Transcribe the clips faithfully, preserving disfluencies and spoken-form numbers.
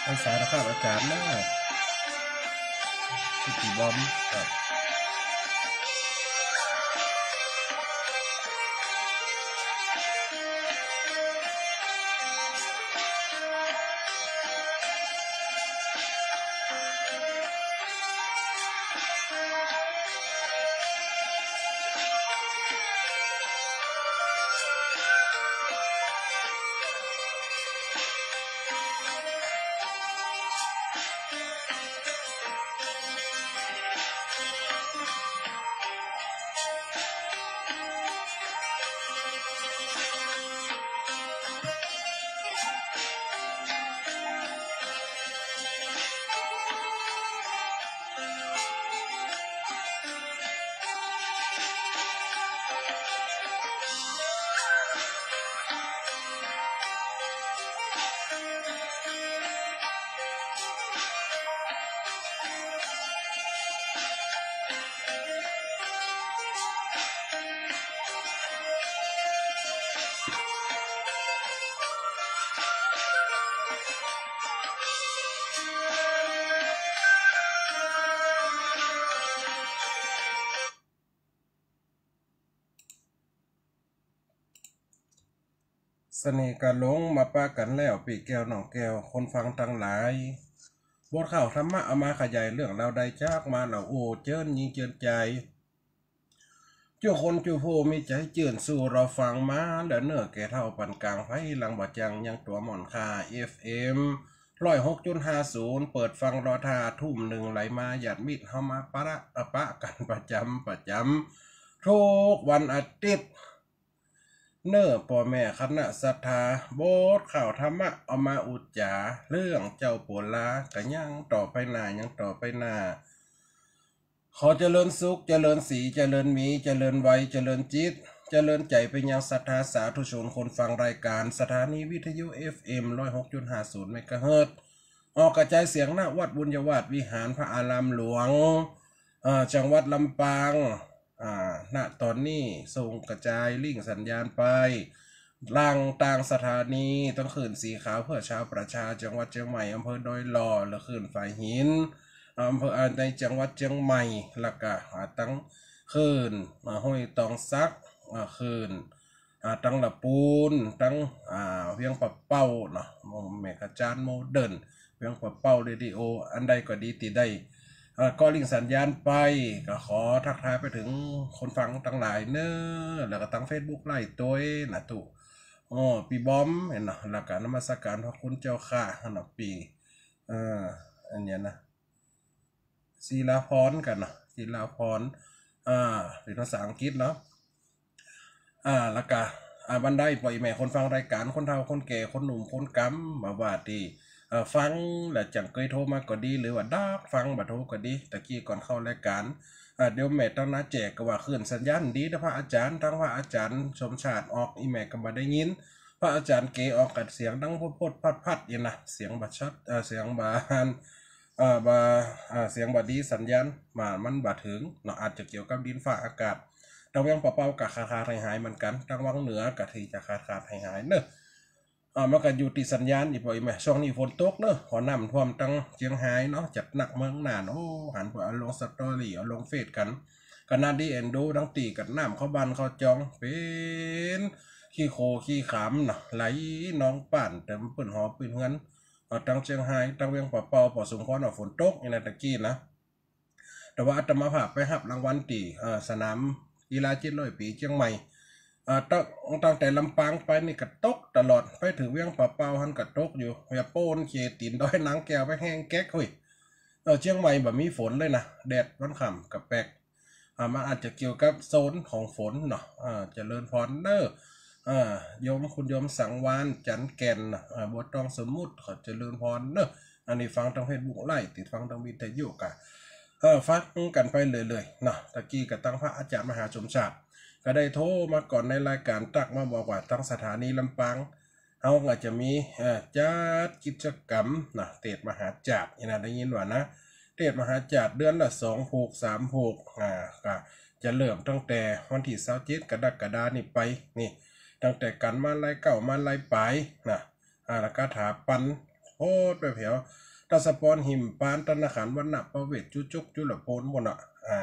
พรรษานะครับอาจ๋ารย์เนาะ พี่บอมครับ เสน่ห์กาหลงมาปะกั๋นแล้ว ปี้แก้วน้องแก้ว คนฟังตังหลาย บทข่าวธรรมะเอามาขยายเรื่องราวได้จากมาแล้ว โอ้ เจิญญิงเจิญใจ๋ จุคนจุผู้มีใจ๋จื้น สู่รอฟังมาแล้วเน่อ แก่เฒ่าปานก๋าง ไพหลังบ่จั่ง ยังตั๋วหม่อนค่า เอฟเอ็ม ร้อยหกจุดห้าศูนย์ เปิดฟังรอท่า ทุ่มนึ่งไหลมา ญาติมิตรเฮามาปะละ เอ่อ ปะกั๋นประจ๋ำประจ๋ำ ทุกวันอาทิตย์ เน่อ ป้อแม่คณะศรัทธา บทข่าวธรรมะเอามาอุจจ๋า เรื่องเจ้าปัวลา ก็ยังต่อไปหน้า ยังต่อไปหน้า ขอเจริญสุข เจริญศรี เจริญมี เจริญวัย เจริญจิต เจริญใจ๋ไปยังศรัทธาสาธุชนคนฟังรายก๋าน สถานีวิทยุ เอฟเอ็ม ร้อยหกจุดห้าศูนย์ เมกะเฮิรตซ์ ออกกระจายเสียง ณ วัดบุญญาวาสวิหาร พระอารามหลวง เอ่อ จังหวัดลำปาง อ่า ณ ต๋อนนี้ส่งกระจายลิงก์สัญญาณไป ล่างตางสถานี ตึงคลื่นสีขาวเพื่อชาวประชา จังหวัดเจียงใหม่ อำเภอดอยหล่อ และคลื่นฝายหิน อำเภอ อ่า ในจังหวัดเจียงใหม่ แล้วก็ อ่า ตึงคลื่น อ่า ห้วยตองสัก อ่า คลื่น อ่า ตึงละปูน ตึง อ่า เวียงป่าเป้าเนาะ แม่กะจานโมเดิร์น เวียงป่าเป้าเรดิโอ อันใดก็ดีตี้ได้ เอ่อ ก็ลิงก์สัญญาณไป ก็ขอทักทายไปเถิงคนฟังตังหลายเน่อ แล้วก็ตังเฟซบุ๊กไลฟ์ตวยนะตุ๊ อ้อ ปี้บอม หันเนาะ แล้วก็นมัสก๋านพระคุณเจ้าข้า หันเนาะ ปี้ เอ่อ อันเนี้ยนะ ศิลาพรกั๋นเนาะ ศิลาพร อ่า เป๋นภาษาอังกฤษเนาะ อ่า แล้วก็ อ่า บรรดาอี่ป้ออี่แม่คนฟังรายก๋าน คนเฒ่าคนแก่ คนหนุ่มคนกำ บ่ว่าตี้ เอ่อ ฟังแล้วจั่งเกยโทรมาก็ดี หรือว่าดักฟังบ่โทรก็ดี ตะกี้ก่อนเข้ารายก๋าน อ่า เดี๋ยวแม่ตังหน้าแจกก็ว่าคลื่นสัญญาณดีนะพระอาจ๋ารย์ ตังพระอาจ๋ารย์สมชาติออก อี่แม่ก็บ่ได้ยิน พระอาจ๋ารย์เก๋ออกก็เสียงดังพดๆ พัดๆ อยู่นะ เสียงบ่ชัด เอ่อ เสียงบ่ เอ่อ บ่ เอ่อ เสียงบ่ดี สัญญาณมา มันบ่เถิงเนาะ อาจจะเกี่ยวกับดินฟ้าอากาศ ตังเวียงป่าเป้าก็ขาดๆ หายๆ เหมือนกั๋น ตังวังเหนือก็ตี้จะขาดๆ หายๆ เน่อ อ่า มันก็อยู่ตี้สัญญาณอี่ป้ออี่แม่ ช่วงนี้ฝนตกเน่อ เพราะน้ำท่วมตังเจียงฮายเนาะ จัดหนักเมืองน่าน โอ้ หันไปเอาลงสตอรี่ เอาลงเฟซกั๋น ก็น่าดีเอ็นดู ตังตี้ก็น้ำเข้าบ้านเข้าจอง เป๋นขี้โคลนขี้ขามเนาะ ไหลนองป้านเต๋มปื้นหอปื้นเฮือน อ่า ตังเจียงฮาย ตังเวียงป่าเป้า ปอสมควรว่าฝนตกนี่นะ ตะกี้นะ แต่ว่าอาตมาภาพไปฮับรางวัลตี้ เอ่อ สนามกีฬาเจ็ดร้อยปี๋เจียงใหม่ เอ่อ ตั้ง ตั้งแต่ลำปางไปนี่ก็ตกตลอด ไปเถิงเวียงป่าเป้าหั้นก็ตกอยู่ เวียงโป้นเขตตี๋นดอยนางแก้วไปแห้งแก๊ก เฮ้ย เออ เจียงใหม่บ่มีฝนเลยนะ แดดวันค่ำก็แปลก อ่า มันอาจจะเกี่ยวกับโซนของฝนเนาะ อ่า เจริญพรเน่อ อ่า โยม คุณโยมสังวาลย์ จันทร์แก่นเนาะ อ่า บัวตองสมมุติ ขอเจริญพรเน่อ อันนี้ฟังตังเฟซบุ๊กไลฟ์ ติดฟังตังวิทยุก็ เออ ฟังกั๋นไปเรื่อยๆ เนาะ ตะกี้ก็ตังพระอาจ๋ารย์มหาสมชาติ ก็ได้โทรมาก่อนในรายก๋าน ตั๊กมาบอกว่าตังสถานีลำปาง เฮาก็จะมี เอ่อ จัดกิจกรรมนะ เทศน์มหาจาร์ย์นี่นะ ได้ยินว่านะ เทศน์มหาจาร์ย์เดือนละสองผูก สามผูก อ่า ก็จะเริ่มตั้งแต่วันตี้ซาวเจ็ด กรกฎานี่ไป นี่ ตั้งแต่ก๋านมาลัยเก๊ามาลัยป๋ายนะ อ่า แล้วก็ถาปัน โพสต์ไปแผว ตาสะปอน หิมพานต์ ธนาคารวรรณประเวศ จุจุก จุลโภคน์ ปู๊นน่ะ อ่า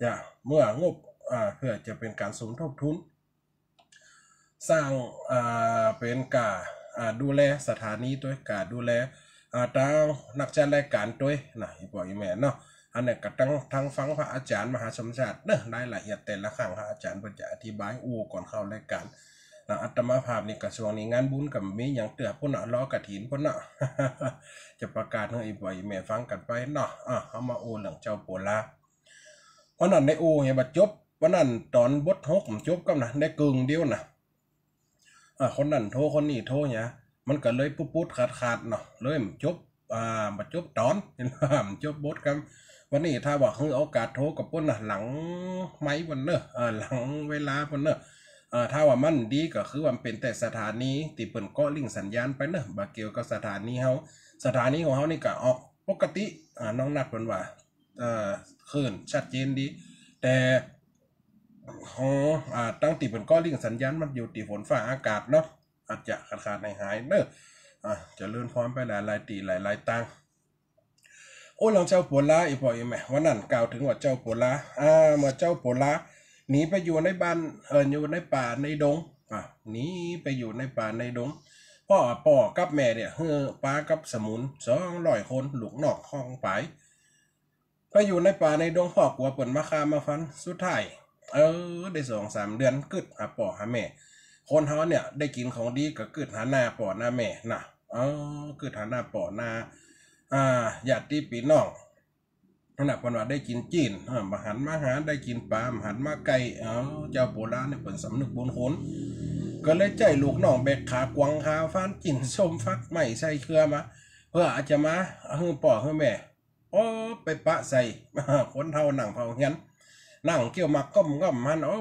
จะ เมื่องบ อ่า เปื้อจะเป๋นก๋านสมทบทุน สร้าง อ่า เป๋นก๋า อ่า ดูแลสถานีตวย ก๋าดูแล อ่า ตางนักจัดรายก๋านตวยนะ อี่ป้ออี่แม่เนาะ อันนี้ก็ตัง ตังฟังพระอาจ๋ารย์มหาสมชาติเนาะ รายละเอียดแต่ละครั้งพระอาจ๋ารย์เปิ้นจะอธิบายอู้ก่อนเข้ารายก๋านนะ อาตมาภาพนี่ก็ช่วงนี้งานบุญก็บ่มีหยังเตื้อปู๊นน่ะ รอกฐินปู๊นน่ะ จะประกาศหื้ออี่ป้ออี่แม่ฟังกั๋นไปเนาะ อ่า เฮามาอู้เรื่องเจ้าปั๋วลา วันนั้นได้อู้เหียบ่จบ วันนั้นต๋อนบทหกบ่จบกำนะ ได้เกิ่งเดียวนะ อ่า คนนั้นโทร คนนี้โทรเหีย มันก็เลยปุ๊ดๆ ขาดๆ เนาะ เลยบ่จบ อ่า บ่จบต๋อน บ่จบบทกำ วันนี้ถ้าว่าหื้อโอกาสโทรกับเปิ้นนะ หลังไมค์ปู๊นเนาะ อ่า หลังเวลาปู๊นเนาะ อ่า ถ้าว่ามันดีก็คือว่ามันเป๋นแต่สถานีตี้เปิ้นเกาะลิงก์สัญญาณไปเนาะ บ่เกี่ยวกับสถานีเฮา สถานีของเฮานี่ก็ออกปกติ อ่า น้องนัดเปิ้นว่า เอ่อ คลื่นชัดเจนดี แต่ อ๋อ อ่า ตังตี้เปิ้นเกาะลิงก์สัญญาณมันอยู่ตี้ฝนฟ้าอากาศเนาะ อาจจะขาดๆ หายๆ เนาะ อ่า เจริญพรไปหลายๆ ตี้หลายๆ ตาง โอ้ เรื่องเจ้าปั๋วลา อี่ป้ออี่แม่ วันนั้นกล่าวเถิงว่าเจ้าปั๋วลา อ่า เมื่อเจ้าปั๋วลาหนีไปอยู่ในบ้าน เอ่อ อยู่ในป่าในดง อ่า หนีไปอยู่ในป่าในดง ป้อ ป้อกับแม่เนี่ย หื้อปากับสมุน สองร้อยคน ลูกน้องข้องป๋าย ไปอยู่ในป่าในดง ป้อกั๋วเปิ้นมาฆ่ามาฟัน สุดท้าย เออ ได้สองสามเดือน กึ๊ดหาป้อหาแม่ คนเฮาเนี่ยได้กิ๋นของดีก็กึ๊ดหาหน้าป้อหน้าแม่นะ เออ กึ๊ดหาหน้าป้อหน้า อ่า ญาติปี้น้อง นั่นน่ะ เปิ้นว่าได้กิ๋นจีน เออ บ่หันมาหา ได้กิ๋นป๋า บ่หันมาใก้ เออ เจ้าปั๋วลาเนี่ยเปิ้นสำนึกบุญคุณ ก็เลยใจ๊ลูกน้องแบกขากวางขาฟาน จิ๊นส้มฟักไหม้ใส่เขื่อมา เปื้ออาจจะมาหื้อป้อหื้อแม่ โอ้ ไปปะใส่ คนเฒ่านั่งเผาเฮือน นั่งเคี้ยวหมากก้อมๆ หั้น โอ้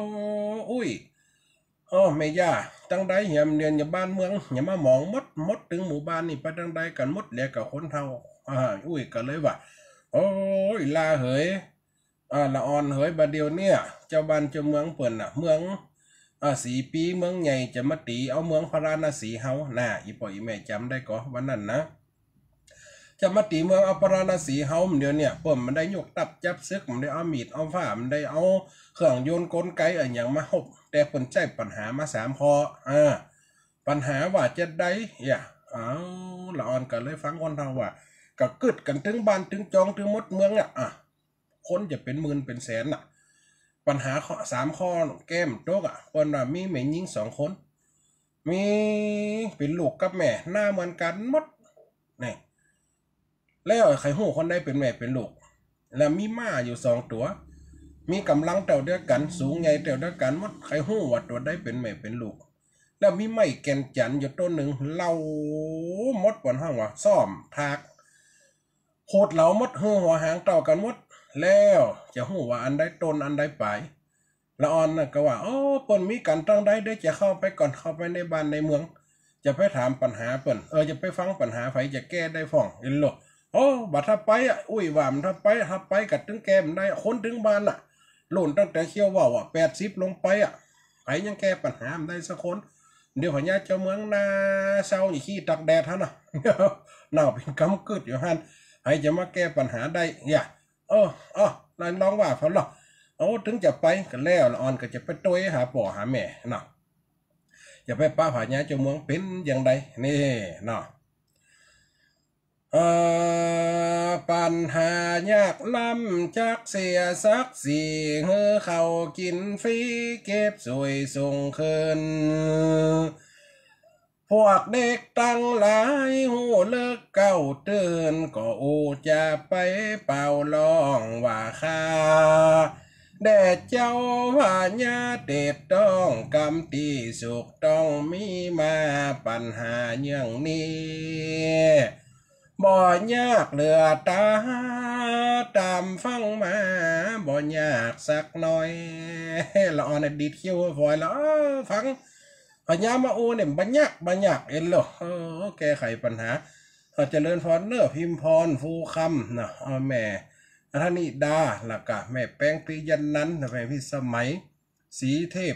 อุ้ย โอ้ แม่ย่า ตังใดเหีย เดี๋ยวนี้บ้านเมืองเหีย มาหมองหมด หมดตึงหมู่บ้านนี่ไปตังใดกั๋นหมด เหลือก้าคนเฒ่า อ่า อุ้ยก็เลยว่า โอ้ย ลาเหย อ่า ละอ่อนเหย บ่าเดี่ยวเนี่ย เจ้าบ้านเจ้าเมืองเปิ้นน่ะ เมือง อ่า สีปีเมืองใหญ่จะมาตี๋เอาเมืองพาราณสีเฮา น่า อี่ป้ออี่แม่จ๋ำได้ก่อ วันนั้นนะ จะมาตี๋เมืองเอาพาราณสีเฮา เดี๋ยวเนี่ย เปิ้นบ่ได้ยกตับจับศึก บ่ได้เอามีดเอาฟ้า บ่ได้เอาเครื่องยนต์กลไกอะหยังมาฮบ แต่เปิ้นใจ๊ปั๋ญหามาสามข้อ อ่า ปั๋ญหาว่าจะใด เยียะ อ้าว ละอ่อนก็เลยฟังคนเฒ่าว่า ก็กึ๊ดกั๋นตึงบ้านตึงจองตึงหมดเมืองอะ อ่ะ คนจะเป๋นหมื่นเป๋นแสนน่ะ ปั๋ญหาข้อ สามข้อแก้บ่ตกอะ เปิ้นว่ามีแม่ญิงสองคน มีเป๋นลูกกับแม่ หน้าเหมือนกั๋นหมด นี่ แล้วใผฮู้คนใดเป๋นแม่เป๋นลูก แล้วมีม้าอยู่สองตั๋ว มีก๋ำลังเต้าเดียวกั๋น สูงใหญ่เต้าเดียวกั๋นหมด ใผฮู้ว่าตั๋วใดเป๋นแม่เป๋นลูก แล้วมีไม้แก่นจั๋นอยู่ต้นนึ่ง เหลาหมด เปิ้นฮ้องว่าส้อมถาก ขูดเหลาหมด หื้อหัวหางเต้ากั๋นหมด แล้วจะฮู้ว่าอันใดต้นอันใดป๋าย ละอ่อนน่ะก็ว่า โอ้ เปิ้นมีกั๋นตังใด เดี๋ยวจะเข้าไปก่อน เข้าไปในบ้านในเมือง จะไปถามปั๋ญหาเปิ้น เออ จะไปฟังปั๋ญหา ใผจะแก้ได้พ่อง เห็นโล โอ้ บ่ถ้าไปอะ อุ้ยว่าบ่ถ้าไป ถ้าไปก็ตึงแก้บ่ได้ คนตึงบ้านน่ะ รุ่นตั้งแต่เคี้ยวว่าวอะ แปดสิบลงไปอะ ใผยังแก้ปั๋ญหาบ่ได้สักคน เดี๋ยวพญาเจ้าเมืองหน้าเศร้านี่ขี้ตากแดดหั้นน่ะ หนาวเป๋นกำกึ๊ดอยู่หั้น ใผจะมาแก้ปั๋ญหาได้ เยียะ เออ เออ นั่นลองว่าเปิ้นลอ โอ้ ตึงจะไปก็แล้ว ละอ่อนก็จะไปตวยหาป้อหาแม่เนาะ จะไปปะพญาเจ้าเมืองเป๋นอย่างใด นี่เนาะ เอ่อ ปั๋ญหายากล้ำ จักเสียศักดิ์ศรี หื้อเขากิ๋นฟรี เก็บสวยส่งคืน พวกเด็กตังหลายฮู้เลิกเก๊าตื่น ก็อู้จะไปเป่าร้องว่าข้า แด่เจ้าพญาเตศต้องกำตี้สุข ต้องมีมาปั๋ญหาอย่างนี้ บ่ยากเหลือต๋า ต๋ามฟังมา บ่ยากสักหน้อย ละอ่อนน่ะดีดคิ้วฝอยแล้ว เออ ฟัง พญามาอู้เนี่ย บ่ยาก บ่ยาก เอ็นโล เออ แก้ไขปั๋ญหา ขอเจริญพรเน้อ พิมพร ภูคำ เนาะ เออ แม่ธนิดา แล้วก็แม่แป้ง ปิยะนันท์ แม่พิสมัย ศรีเทพ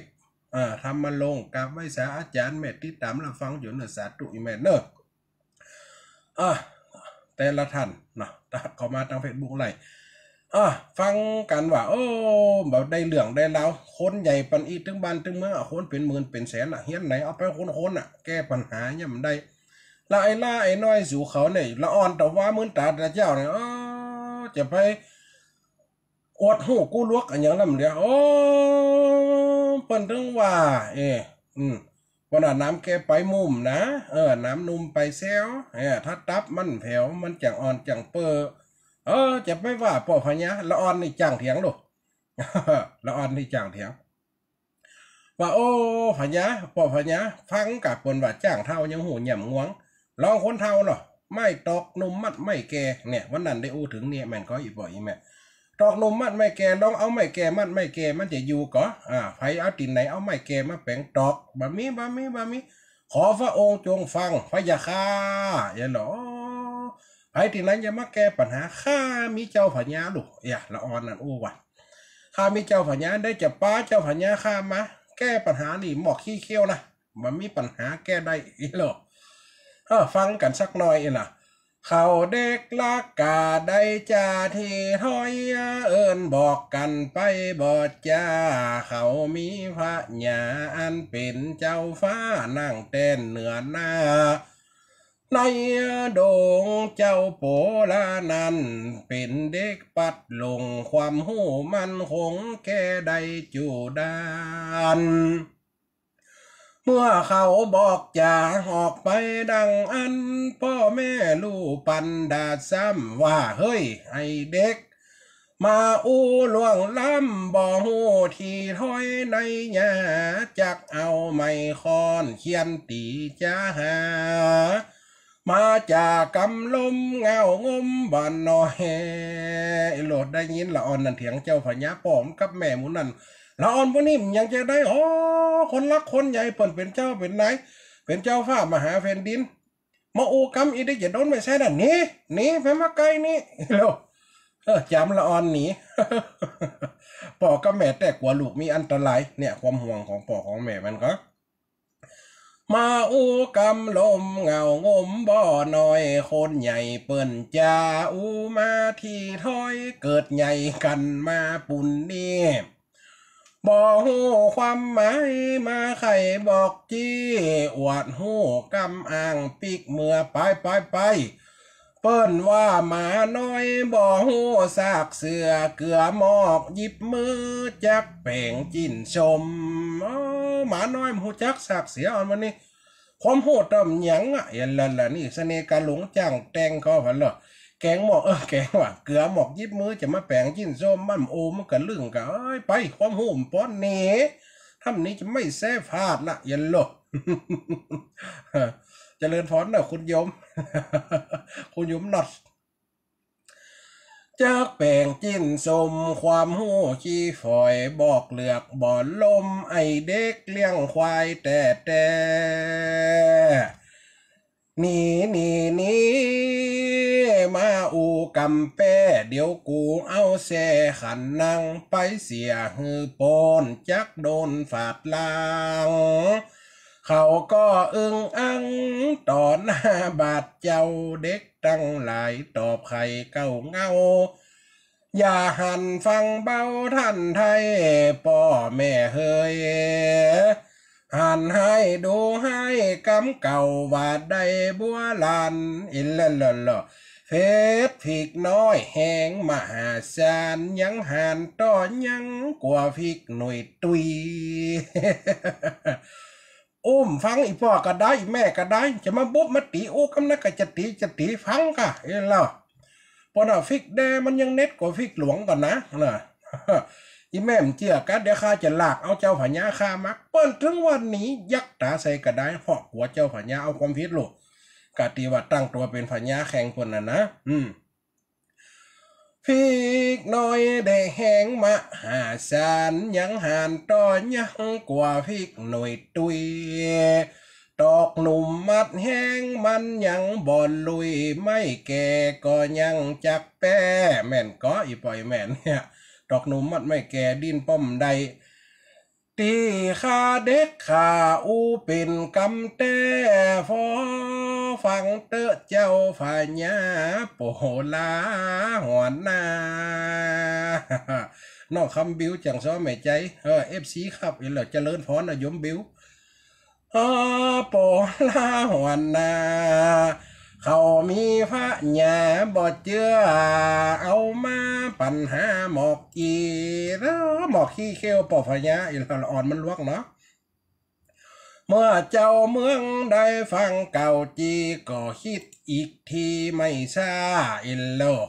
เอ่อ ธรรมรงค์ กราบไหว้สาอาจ๋ารย์ แม่ติดต๋ามรับฟังอยู่เน้อ สาธุ อี่แม่เน้อ อ่ะ แต่ละท่านเนาะ เข้ามาตางเฟซบุ๊กไลฟ์ อ่ะ ฟังกั๋นว่า โอ้ บ่ได้เรื่องได้ราว คนใหญ่ปันอี้ ตึงบ้านตึงเมืองอะ คนเป๋นหมื่นเป๋นแสนอะ เฮียนไหนเอาไปค้นๆ อะ แก้ปัญหายังบ่ได้ ละไอ้ล้าไอ้น้อยสูเขาเนี่ย ละอ่อนตะว้ามื้นต๋าตะเจ้าเนี่ย เออ จะไป อวดฮู้กู้ลวกอะหยังนั้นเดียว โอ้ เปิ้นตึงว่า เออ อืม เปิ้นว่าน้ำแก่ไปมุ่มนะ เออ น้ำนุ่มไปแซว เออ ถ้าตับมันแผว มันจั่งอ่อนจั่งเป้อ เออ จะไปว่าป้อพญา ละอ่อนนี่จ้างเถียงลูก ละอ่อนนี่จ้างเถียง ว่า โอ้ พญา ป้อพญา ฟังกะเปิ้นว่าจ้างเฒ่ายังฮู้แย้มงวง ลองคนเฒ่าเนาะ ไม้ตอกหนุ่มมัดไม้แก่ เนี่ย วันนั้นได้อู้เถิงเนี่ย แม่นก่อ อี่ป้ออี่แม่ ตอกหนุ่มมัดไม้แก่ ลองเอาไม้แก่มัดไม้แก่ มันจะอยู่ก่อ อ่า ใผเอาตี้ไหนเอาไม้แก่มาแป๋งตอก บ่มี บ่มี บ่มี ขอพระองค์จงฟัง พะยะค่ะ อย่างนั้นเหรอ ใผตี้ไหนจะมาแก้ปัญหา ข้ามีเจ้าพญาลูก เอ้ย ละอ่อนนั้นอู้ว่า ข้ามีเจ้าพญา ได้จะปาเจ้าพญาข้ามา แก้ปัญหานี่หมอกขี้เขี้ยวนะ บ่มีปัญหาแก้ได้อี้หรอก เออ ฟังกั๋นสักหน่อยอี้นะ เขาเด็กละก่าได้จาทีถ้อย เอิ้นบอกกั๋นไปบ่จา เขามีพญาอันเป๋นเจ้าฟ้านั่งแต้นเหนือหน้า ในดงเจ้าโปละนั้น เป๋นเด็กปัดหลง ความฮู้มั่นคงแก้ได้จูด้าน เมื่อเขาบอกจ๋าออกไปดังอั้น ป้อแม่ลู่ปันดาซ้ำว่า เฮ้ย ไอ้เด็ก มาอู้ล่วงล้ำ บ่ฮู้ทีถ้อยในหญ้า จักเอาไม้ค้อนเฆี่ยนตี๋จาหา มาจ๋ากำลมเง่างมบ่หน้อย โลดได้ยินละอ่อนนั้นเถียงเจ้าพญาป้อมกับแม่หมู่นั้น ละอ่อนผู้นี้มันยังจะได้ โอ้ คนหลักคนใหญ่ เปิ้นเป๋นเจ้าเป๋นนาย เป๋นเจ้าฟ้ามหาแผ่นดิน มาอู้กำอี้เด็กจะโดนไม้แส้นั่น หนี หนีไปมาไกลนี่ แล้ว เออ จ๋ำละอ่อนหนี ป้อกับแม่แต๊กั๋วลูกมีอันตราย เนี่ย ความห่วงของป้อของแม่มันก็ มาอู้กำลมเง่างมบ่หน้อย คนใหญ่เปิ้นจาอู้มาทีถ้อย เกิดใหญ่กั๋นมาปูนนี้ บ่ฮู้ความหมาย มาใค่บอกจี้ อวดฮู้กำอ้างปิ๊กเมือ ไป ไป ไป เปิ้นว่าหมาน้อยบ่ฮู้ซากเสือ เกือหมอกหยิบมือจักแป๋งจิ๊นส้ม อ้อ หมาน้อยบ่ฮู้จักซากเสือ อ่อนวันนี้ ความฮู้ต่ำหยังอะ เห็นแล้วล่ะนี่ เสน่ห์กาหลงจ้างแต่งเขาหันเหรอ แก๋งหมอก เออ แก๋งว่า เกือหมอกหยิบมือจะมาแป๋งจิ๊นส้ม มันโอ มันกะลึ่งกะ เอ้ย ไป ความฮู้มันป้อนนี่ ถ้ำนี้จะไม่แซ่พลาดละ เย็นโลก เจริญพรเนอะคุณโยม คุณโยมน็อต จักแป๋งจิ๊นส้ม ความฮู้ขี้ฝอย บอกเหลือกบ่ลม ไอ้เด็กเลี้ยงควายแต๊ๆ หนี หนี หนี มาอู้กำแป้ เดี๋ยวกูเอาแส้ขันนัง ไปเสียหื้อโปน จักโดนฝาดลาง เขาก็อึ้งอั้งต่อหน้าบาดเจ้า เด็กตังหลายตอบไขเก้าเง้า อย่าหันฟังเบ้าท่านไทย ป้อแม่เฮย หันหื้อดูหื้อกำเก่า ว่าได้บัวลาน อินเล่นเล่นเล่น เฟซผิกน้อยแฮงมหาศาล ยังหันต่อยังกว่าผิกหนุ่ยตุย อุ้มฟัง อี่ป้อก็ได้ อี่แม่ก็ได้ จะมาบุบมาตี๋อู้กำนั้นก็จะตี๋ จะตี๋ฟังก่ะ เอ้ยเล่า ปอน่ะผิกแดมันยังเน็ตกว่าผิกหลวงก่อนนะ น่ะ อี่แม่บ่เจื้อกั๋น เดี๋ยวข้าจะลากเอาเจ้าพญาข้ามา เปิ้นถึงวันนี้ยักต๋าใส่ก็ได้ เพราะกั๋วเจ้าพญาเอาความผิดลูก กะตี้ว่าตั้งตั๋วเป๋นพญาแข่งเปิ้นน่ะนะ อืม ผิกน้อยได้แฮงมหาศาล ยังหันต่อยังกว่าผิกหนุ่ยตุย ตอกหนุ่มมัดแฮงมันยังบ่ลุย ไม้แก่ก็ยังจักแป้ แม่นก่อ อี่ป้ออี่แม่เนี่ย ตอกหนุ่มมัดไม้แก่ดิ้นป้อมได้ ตี้ข้าเด็กข้าอู้เป๋นกำแต๊ ฟ้อฟังเต๊อะเจ้าพญาโปลาหัวหน้า น้องคำบิว แจ่งซ้อแม่ใจ๋ เออ เอฟซี ครับ อีกแล้ว เจริญพรนะโยมบิว เออ โปลาหัวหน้า เขามีพญาบ่เจื้อ เอามาปั๋นหาหมอกอี้ เออ หมอกขี้เขี้ยวป้อพญาอีกแล้ว ละอ่อนมันลวกเนาะ เมื่อเจ้าเมืองได้ฟังกล่าวจี้ ก็คิดอีกทีไม่ช้าอีกแล้ว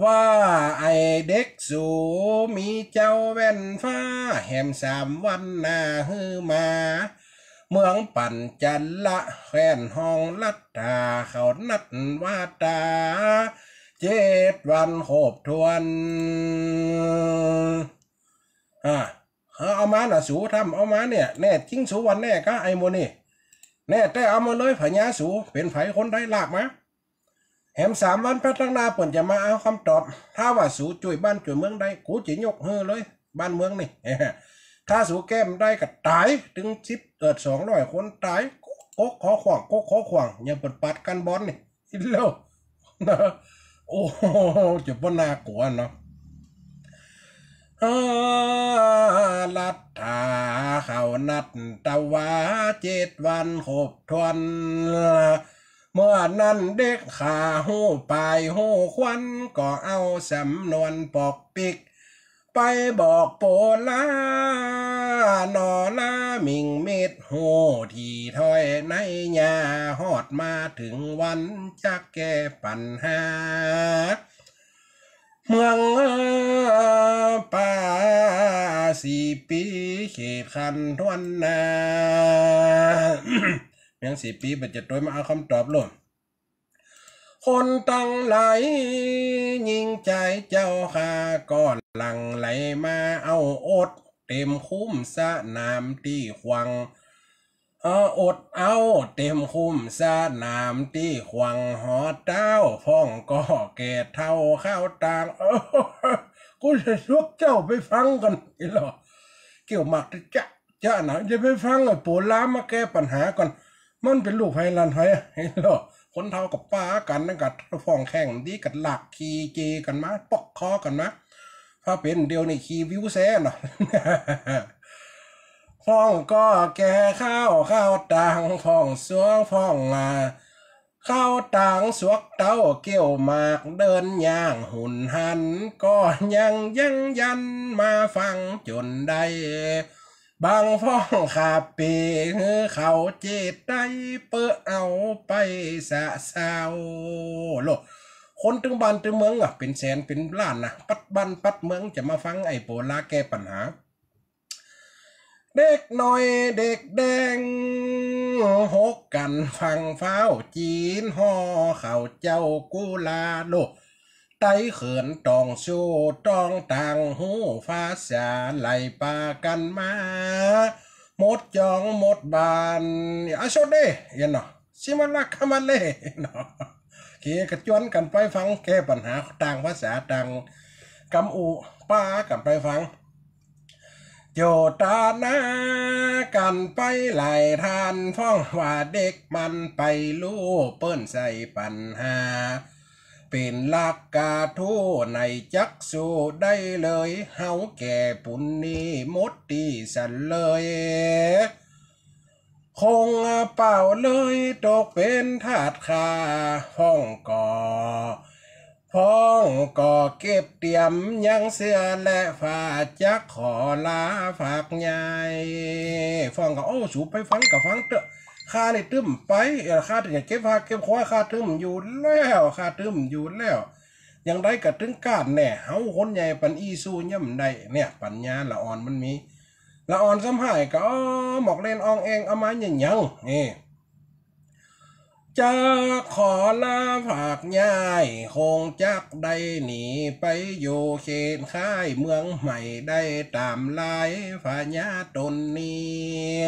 ว่าไอ้เด็กสู มีเจ้าแว่นฟ้า แหมสามวันหน้าหื้อมา เมืองปัญจละ แคว้นห้องลัทธา เขานัดวาต๋า เจ็ดวันครบถ้วน อ่า เออ เอามาน่ะสู ถ้าบ่เอามาเนี่ย แน่จริงสู วันแน่ก๊ะ ไอ้หมู่นี่ แน่แต๊ เอามาเลย พญาสู เป๋นใผ คนใด ลากมา แหมสามวันแป๊ดตังหน้า เปิ้นจะมาเอากำตอบ ถ้าว่าสูจ้วยบ้านจ้วยเมืองได้ กูจะยกหื้อเลย บ้านเมืองนี่ ถ้าสูแก้บ่ได้ก็ต๋าย ตึงสิบ เอิด สองร้อยคนต๋าย กกคอขว้าง กกคอขว้าง อย่างเปิ้นปาดกั๋นบ่อนนี่ อีกแล้ว นะ โอ้โห จะบ่น่ากลัวเนาะ เออ ลัทธาเขานัดตะวา เจ็ดวันครบถ้วน เมื่อนั้นเด็กข้าฮู้ป๋ายฮู้ควัน ก็เอาสำนวนปอกปิ๊ก ไปบอกโปลา หน่อลาหมิ่งมิตร ฮู้ตี้ถ้อยในยา ฮอดมาเถิงวันจักแก้ปัญหา เมืองป่าสี่ปี๋ เขตคันถ้วนนา เมืองสี่ปี๋ บ่จะตวยมาเอากำตอบโลด คนตังหลาย ญิงจายเจ้าข้า ก็หลั่งไหลมาเอาอด เต็มคุ้มสนามตี้ขวาง เออ อดเอาเต็มคุ้มสนามตี้ขวาง หอเต๊าพ่องก็แก่เฒ่าข้าวตาง เออ กูจะชวกเจ้าไปฟังก่อน อีหล่อ เกี่ยวหมากจะ จะนะ จะไปฟังไอ้โปลามาแก้ปัญหาก่อน มันเป๋นลูกใผหลานใผ เห็นหรอ คนเฒ่าก็ปากั๋นนั่นก็ฟ้องแข่งดี ก็ลากขี่เจยกั๋นมา ปอกคอกั๋นมา ถ้าเป๋นเดี๋ยวนี้ขี่วิวแชร์เนาะ พ่องก็แก่ข้าวข้าวตาง พ่องสัวพ่องอ่า ข้าวตางสวกเต๊าเกี่ยวหมากเดินย่างหุนหัน ก็ยังยั้งยันมาฟังจ๋นได้ บางพ่องขาเป๋หื้อเขาเจไตเปื้อเอาไปสะเซา โล คนตึงบ้านตึงเมืองอะ เป๋นแสนเป๋นล้านนะ ปัดบ้านปัดเมืองจะมาฟังไอ้โปลาแก้ปัญหา เด็กน้อยเด็กแดง หกกั๋นฟังฟ้าวจีน ห่อข้าวเจ้ากุลา โล ไตเขินต้องสู้ต้องต่าง ฮู้ภาษาไหลปากั๋นมา หมดจองหมดบ้าน อาโชเด เอียนเนาะ ชิมาลักขมาเลเนาะ เขก็จวนกั๋นไปฟังแก้ปัญหาต่างภาษาต่างกำอู้ ปากั๋นไปฟัง โจตนากั๋นไปหลายท่าน ฟ้องว่าเด็กมันไปลู่ เปิ้นใส่ปัญหา เป๋นลักกาทู้ ไหนจักสู้ได้เลย เฮาแก่ปูนนี้หมดตี้สันเลย คงเป่าเลยตกเป๋นทาสข้า ฟ้องก็ ฟ้องก็เก็บเตรียมยังเสื้อและผ้า จักขอลาฝากยาย ฟ้องก็ โอ้ สูไปฟังก็ฟังเต๊อะ ข้านี่ตึ้มไป เออ ข้าจะเก็บผ้าเก็บคอ ข้าตึ้มอยู่แล้ว ข้าตึ้มอยู่แล้ว อย่างใดก็ตึงก้านแน่ เฮาคนใหญ่ปันอี้สู้ย่ำได้ เนี่ย ปัญญาละอ่อนมันมี ละอ่อนซ้ำหายก็ อ๋อ หมอกเล่นอองแอง เอามาหยังหยัง นี่ จักขอลาฝากยาย คงจักได้หนีไปอยู่เขตค่ายเมืองใหม่ ได้ต๋ามลายพญาต๋นนี้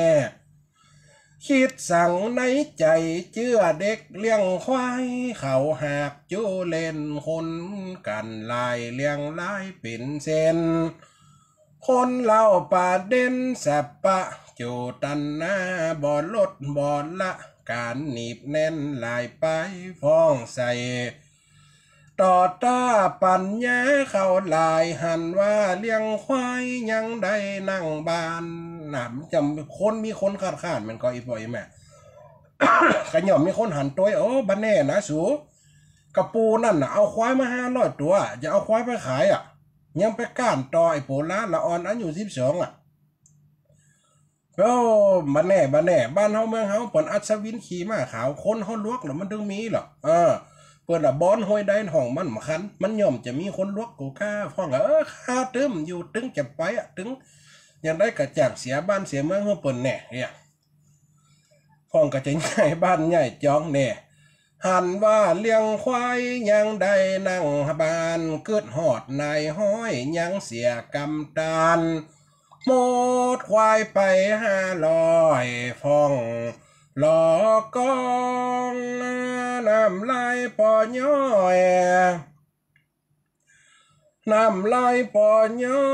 คิดสังในใจ๋เจื้อเด็กเลี้ยงควาย เขาหากจู้เล่นคนกั๋นหลาย เลี้ยงหลายเป๋นเส้น คนเฮาประเด็นสัปปะ โจตนาบ่ลดบ่ละ ก๋านหนีบแน่นหลายไปฟ้องใส่ ต่อต้าปั๋ญญาเขาหลาย หันว่าเลี้ยงควายยังได้นั่งบ้าน น่ะ มันจะคนมีคนขาดๆ มันก็อีพ่ออีแม่ ก็ย่อมมีคนหันตวย โอ้ บ่แน่นะสู กะปู่นั่นน่ะ เอาควายมาห้าร้อยตั๋ว จะเอาควายไปขายอะ ยังไปก้านต่อไอ้โปลาละอ่อนอายุสิบสองอะ โอ้ บ่แน่ บ่แน่ บ้านเฮาเมืองเฮาเปิ้นอัศวินขี่ม้าขาว คนเฮาหลวกน่ะมันถึงมีเหรอ เออ เปิ้นละบ้อนห้วยใดห้องมันบ่คัน มันย่อมจะมีคนหลวกกู๋ข้า พ่อง เออ ข้าตึมอยู่ ตึงจะไปอะ ตึง อย่างใดก็จ้างเสียบ้านเสียเมืองหื้อเปิ้นแน่ เนี่ย พ่องก็จะย้ายบ้านย้ายจองแน่ หันว่าเลี้ยงควายยังได้นั่งบ้าน กึ๊ดฮอดนายฮ้อยยังเสียกำตาน หมดควายไปห้าร้อย พ่องหลอกกอง น้ำลายปอย้อย น้ำลายปอย้อ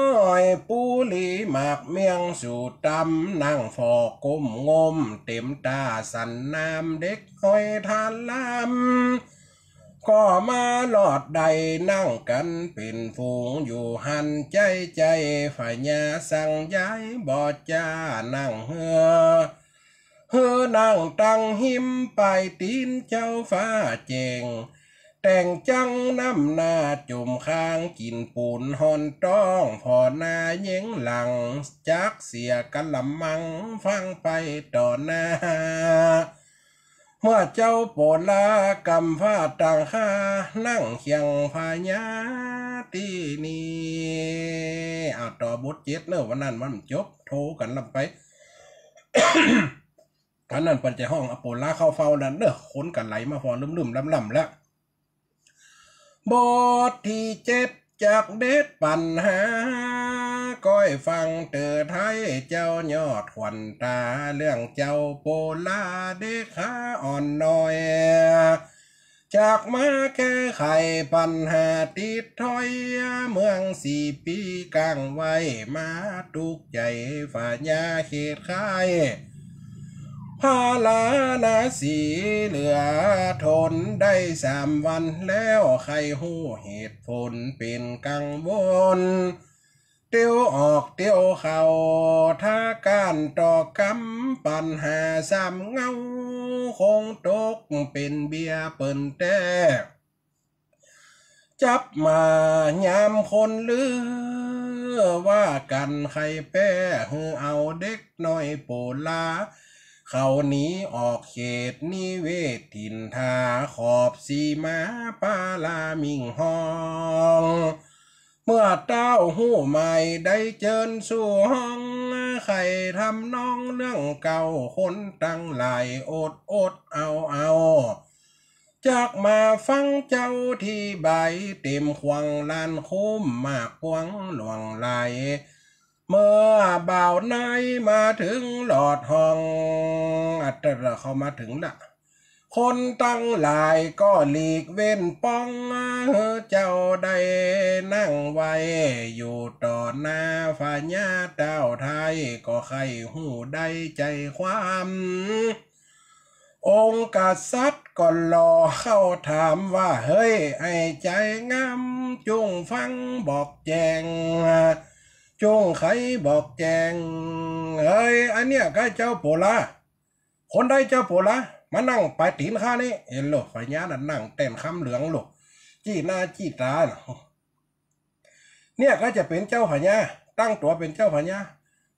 ย ปูหลีหมากเมี่ยงสู่ตำ นั่งฟอก้มงม เต็มต๋าสันน้ำ เด็กฮ้อยทานลำ ก็มาลอดได้ นั่งกั๋นเป๋นฝูงอยู่หั้น ใจ๊ใจ๊ฝายาสั่งย้ายบ่จ้า นั่งเฮือ หื้อนั่งตังหิมป๋ายตี๋นเจ้าฟ้าแจ้ง แต่งจั้งน้ำหน้าจุ่มข้าง กิ๋นปู๋นฮ้อนต๊อง ผ่อหน้าเย้งหลัง จักเสียกะละมัง ฟังไปต่อหน้า เมื่อเจ้าโปลากำฟ้าต่างข้า นั่งเคียงฝายาตี้นี้ อ้าว ต่อบทเจ็ดเน่อ วันนั้นมันจบ โทกั๋นลำไป อันนั้นเปิ้นจะฮ้องเอาโปลาเข้าเฝ้านั่นเน่อ คนก็ไหลมาฟอลึ่มๆ ล่ำๆ แล้ว บทตี้เจ็ด จักเด็ดปั๋ญหา ก้อยฟังเต๋อไท้เจ้ายอดขวัญต๋า เรื่องเจ้าโปลาเด็กขาอ่อนน้อย จักมาแก้ไขปั๋ญหาติดถ้อย เมืองสี่ปี๋ก้างไว้ มาตุ๊กใจ๋ฝายาเขตคาย พาราณสีเหลือทนได้สามวันแล้ว ใค่ฮู้เหตุผลเป๋นกังวล เตียวออกเตียวเข้า ถ้าก้านต่อกำ ปั๋ญหาซ้ำเงา คงตกเป๋นเบี้ยเปิ้นแต๊ จับมายามคนลือ ว่ากั๋นใค่แป๊ หื้อเอาเด็กน้อยโปลา เขาหนีออกเขตนิเวศถิ่นฐา ขอบสีมาปาลามิ่งฮ้อง เมื่อเต้าฮู้หมายได้เจิญสู่ห้อง ใค่ทำนองเรื่องเก่า คนตังหลายอดอดเอาเอา จักมาฟังเจ้าอธิบาย เต๋มขวังล้านคุ้ม มากกว้างหลวงหลาย เมื่อบ่าวในมาเถิงหลอดห้อง อัตตะเข้ามาเถิงละ คนตังหลายก็หลีกเว้นป้อง หื้อเจ้าได้นั่งไว้ อยู่ต่อหน้าฝายาเต้าไท้ ก็ใค่ฮู้ได้ใจ๋ความ องค์กษัตริย์ก็หล่อเข้าถามว่า เฮ้ย ไอ้ใจ๋งาม จุ่งฟังบอกแจ้ง จุ่งไขบอกแจ้ง เฮ้ย อันเนี้ยใก้เจ้าโปลา คนใดเจ้าโปลา มานั่งป๋ายตี๋นข้านี้ เห็นโล ฝายานั่นนั่งแต้นคำเหลืองโล จี้หน้าจี้ต๋าน่ะ เนี่ยก็จะเป๋นเจ้าฝายา ตั้งตั๋วเป๋นเจ้าฝายา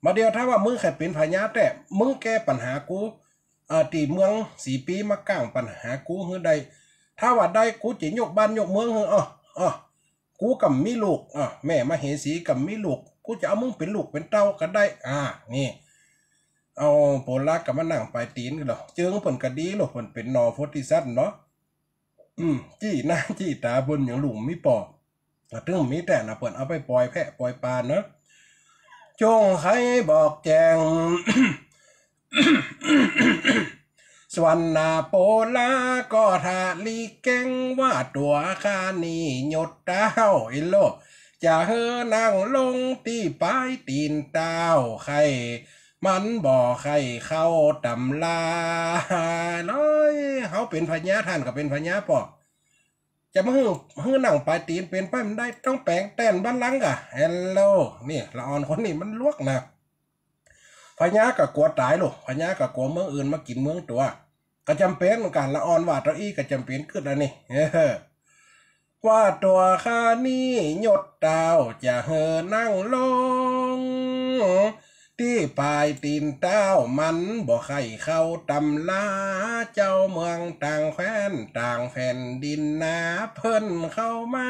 บ่าเดี่ยวถ้าว่ามึงใค่เป๋นฝายาแต๊ มึงแก้ปั๋ญหากู เอ่อ ตี้เมืองสี่ปี๋มาก้างปั๋ญหากูหื้อได้ ถ้าว่าได้กูจะยกบ้านยกเมืองหื้อ อ้อ อ้อ กูก่ำมีลูก อ้อ แม่มเหสีก่ำมีลูก กูจะเอามึงเป๋นลูกเป๋นเต้าก็ได้ อ่า นี่ เอาโปลาก็มานั่งป๋ายตี๋นกั๋นโล เจิงเปิ้นก็ดีโล เปิ้นเป๋นหน่อโพธิสัตว์เนาะ อืม จี้หน้าจี้ต๋าเปิ้นอย่างลุงมีปอ ก็ถึงมีแต๊นะ เปิ้นเอาไปป่อยแพะป่อยป๋าเนาะ จุ่งไขบอกแจ้ง ส่วนหน้าโปลาก็ทะลิเก้งว่าตั๋วข้านี้ยศเต้า อิโล จะหื้อนั่งลงตี้ป๋ายตี๋นเต้า ใค่มันบ่ใค่เข้าต๋ำราเลย เฮาเป๋นพญา ต้านก็เป๋นพญาป้อ จะมาหื้อ หื้อนั่งป๋ายตี๋นเป๋นไปบ่ได้ ต้องแป๋งแต้นบัลลังก์ก่ะ เฮลโล นี่ละอ่อนคนนี้มันหลวกนะ พญาก็กั๋วต๋ายลูก พญาก็กั๋วเมืองอื่นมากิ๋นเมืองตั๋ว ก็จ๋ำเป๋นเหมือนกั๋น ละอ่อนว่าเต้าอี้ก็จ๋ำเป๋นกึ๊ดอันนี้ เออ ว่าตั๋วข้านี้ยศเต้าจะหื้อนั่งลง ตี้ป๋ายตี๋นเต้ามันบ่ใค่เข้าต๋ำรา เจ้าเมืองต่างแคว้นต่างแผ่นดินนา เปิ้นเข้ามา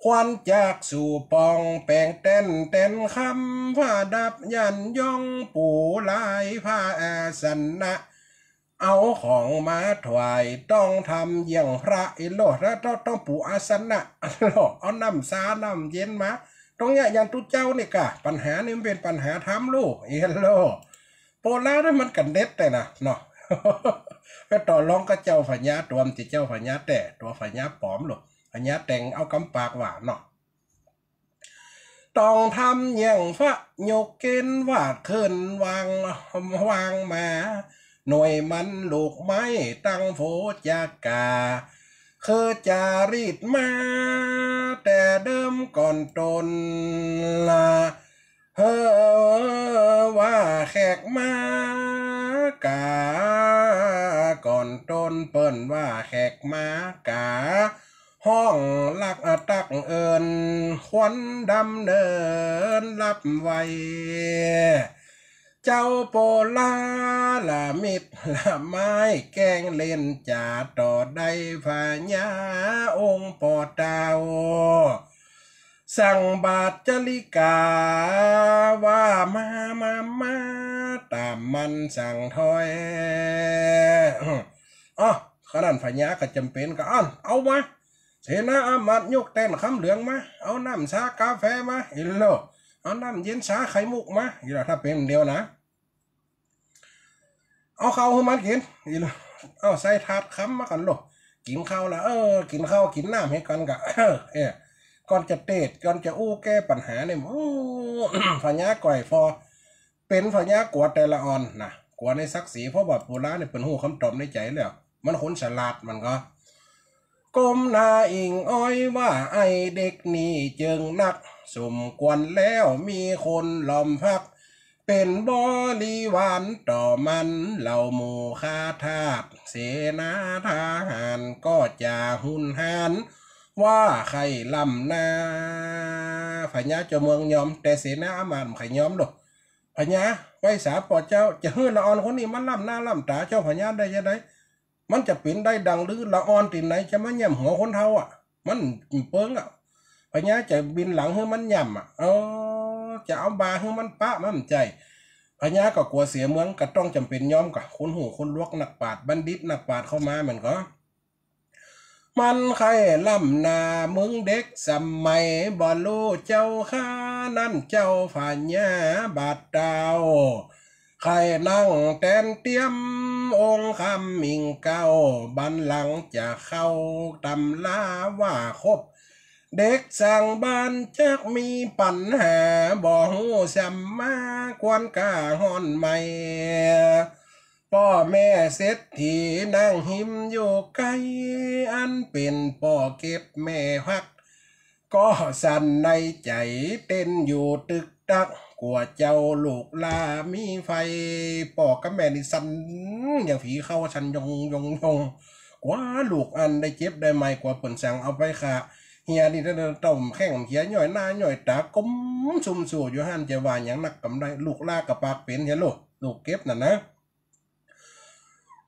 ควรจักสู่ปองแป๋งแต้นแตนคำ ประดับยันยองปู๋ลายพระอาสนะ เอาของมาถวายต้องทำเยี่ยงพระ อิโล แล้วต้อง ต้องปู๋อาสนะ อิโล เอาน้ำซาน้ำเย็นมา ตรงเนี้ยอย่างตุ๊เจ้านี่ก่ะ ปัญหานี่มันเป๋นปัญหาธรรมลูก อิโล โปลานั้นมันกั๋นเด็ดแต่นะเนาะ ไปต่อรองกับเจ้าพญาตั๋ว มันจะเจ้าพญาแต๊ ตั๋วพญาป๋อมลูก พญาแต่งเอากำปากว่าเนาะ ต้องทำเยี่ยงพระยกเกณฑ์ว่าขึ้นวาง วางมา หน่วยมันลูกไม้ตั้งโผจักกา คือจารีตมา แต่เดิมก่อนต้นละ เฮ้อว่าแขกมากา ก่อนต้นเปิ้นว่าแขกมากา ฮ้องลักตักเอิ้น ควรดำเนินรับไว เจ้าโปลาละมิตรละไม้แกล้งเล่นจ๋าต่อได้พญาองค์ป้อเต้า สั่งบาทจริกา ว่ามา มา มา ต๋ามมันสั่งถ้อย อ้อ ขนาดพญาก็จ๋ำเป๋นก็ อ้าว เอามา เสนาอามาตย์ยกแต้นคำเหลืองมา เอาน้ำซากาแฟมา อิโล เอาน้ำเย็นซาไข่มุกมา อิโล ถ้าเป๋นเดียวนะ เอาข้าวหื้อมันกิ๋น อิโล เอาใส่ถาดคำมาก่อนลูก กิ๋นข้าวละ เออ กิ๋นข้าวกิ๋นน้ำหื้อกั๋นก่ะ เออ เออ ก่อนจะเตสน์ ก่อนจะอู้แก้ปัญหาเนี่ย โอ้ พญาก่อยฟอ เป๋นพญากั๋วแต่ละอ่อนนะ กั๋วในศักดิ์ศรี เพราะว่าโปลาเนี่ยเปิ้นฮู้กำตอบในใจ๋แล้ว มันคนฉลาดมันก็ ก้มหน้าอิงอ้อยว่า ไอ้เด็กนี่เจิงนัก สมควรแล้วมีคนล้อมพัก เป๋นบริวารต่อมัน เหล่าหมู่ข้าทาส เสนาทหารก็จะหุนหาร ว่าใค่ล้ำหน้า พญาเจ้าเมืองยอม แต่เสนาอามาตย์บ่ใค่ยอมดอก พญา ไหว้สาป้อเจ้า จะหื้อละอ่อนคนนี้มันล้ำหน้าล้ำต๋าเจ้าพญาได้จาใด มันจะเป๋นได้ดังลือ ละอ่อนตี้ไหนจะมาแหย่มหัวคนเฒ่าอะ มันเปิงอะ พญาจะบินหลังหื้อมันหย่ำอะ เออ จะเอาบ่าหื้อมันปะ มันบ่ใจ้ พญาก็กั๋วเสียเมือง ก็ต้องจ๋ำเป๋นยอมก่ะ คนฮู้คนหลวกนักปราชญ์บัณฑิตนักปราชญ์เข้ามา มันก็ มันใค่ล้ำหน้าเมืองเด็กสมัย บ่ฮู้เจ้าข้านั้นเจ้าพญาบาดเต้า ใค่นั่งแต้นเตียมองค์คำมิ่งเก๊า บัลลังก์จะเข้าต๋ำราว่าครบ เด็กสร้างบ้านจักมีปัญหา บ่ฮู้สำมา ควรก้าฮ้อนไหม ป้อแม่เศรษฐีนั่งฮิมอยู่ใก้ อันเป๋นป้อเก็บแม่ฮัก ก็สั่นในใจ๋เต้นอยู่ตึกตัก กั๋วเจ้าลูกหล้ามีไฟ ป้อกับแม่นี่สั่นอย่างผีเข้า สั่นยองยองยอง กั๋วลูกอั้นได้เจ็บได้ไหม้ กั๋วเปิ้นสั่งเอาไปฆ่า เหียนี่ต้องแข้งเหียย้อยหน้าย้อยต๋า ก้มซุ่มซู่อยู่หั้น จะว่าหยังนักก็บ่ได้ ลูกหล้าก็ปากเป๋นเหียลูก ลูกเก็บนั่นนะ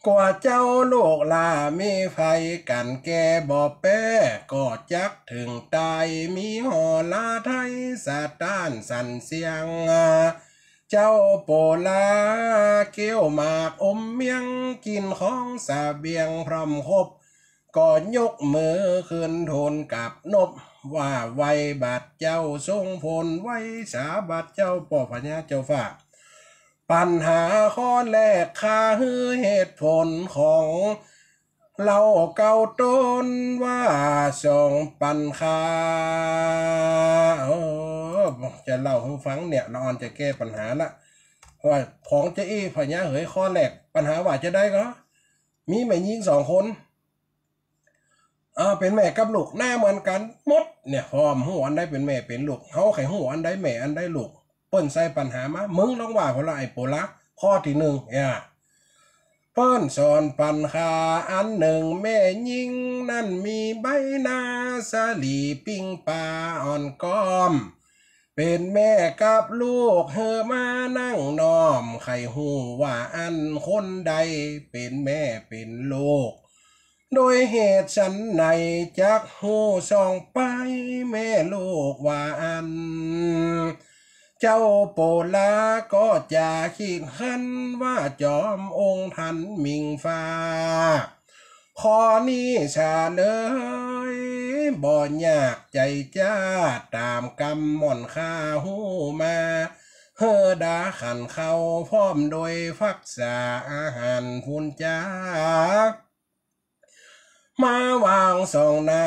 กั๋วเจ้าลูกหล้ามีไฟ กั๋นแก่บ่แป๊ ก็จักเถิงต๋าย มีหอลาไทยสะต้านสั่นเสียง เจ้าโปลาเกี้ยวหมากอมเมียง กิ๋นของเสบียงพร้อมครบ ก็ยกมือขึ้นทูลกับนบ ว่าไหว้บาดเจ้าทรงผล ไหว้สาบาดเจ้าป้อพญาเจ้าฟ้า ปัญหาข้อแรกข้าหื้อเหตุผลของ เล่าเกาต้นว่าสองปัญหา เออ จะเล่าหื้อฟังเนี่ย ละอ่อนจะแก้ปัญหาละ ว่าของจะอี้พญาเหย ข้อแรก ปัญหาว่าจะใดก็ มีแม่ญิงสองคน เออ เป๋นแม่กับลูกหน้าเหมือนกั๋นหมดเนี่ย พร้อมฮู้อันใดเป๋นแม่เป๋นลูก เฮาใค่ฮู้อันใดแม่อันใดลูก เปิ้นใส่ปัญหามา มึงลองว่าพอละ ไอ้โปละ ข้อตี้นึ่ง อย่า เปิ้นสอนปัญหาอันนึ่ง แม่ญิงนั้นมีใบหน้าสะหลีปิ้งปาอ่อนก้อม เป๋นแม่กับลูกหื้อมานั่งน้อม ใค่ฮู้ว่าอั้นคนใดเป๋นแม่เป๋นลูก โดยเหตุฉันใดจักฮู้สองไป แม่ลูกว่าอั้น เจ้าโปละก็จะคิดหันว่าจอมองค์ท่านมิงฟ้า ข้อนี้สาเลย บ่ยากใจ๋จ้า ต๋ามกำหม่อนข้าฮู้มา เฮอดาขันข้าวพร้อมโดยฟักษาอาหารพู้นจ้า มาวางสองหน้า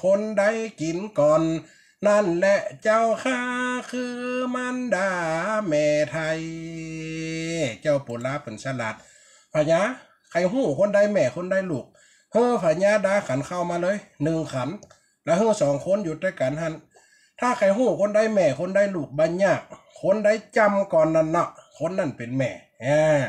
คนใดกิ๋นก่อน นั้นแหละเจ้าข้า คือมารดาแม่ไทย เจ้าโปละเปิ้นฉลาด พญา ใค่ฮู้คนใดแม่คนใดลูก เฮอพญาดาขันข้าวมาเลย นึ่งขัน แล้วเฮอสองคนอยู่ตวยกั๋นหั้น ถ้าใค่ฮู้คนใดแม่คนใดลูกบ่ยาก คนใดจ๋ำก่อนนั้นเนาะ คนนั้นเป๋นแม่ อ่า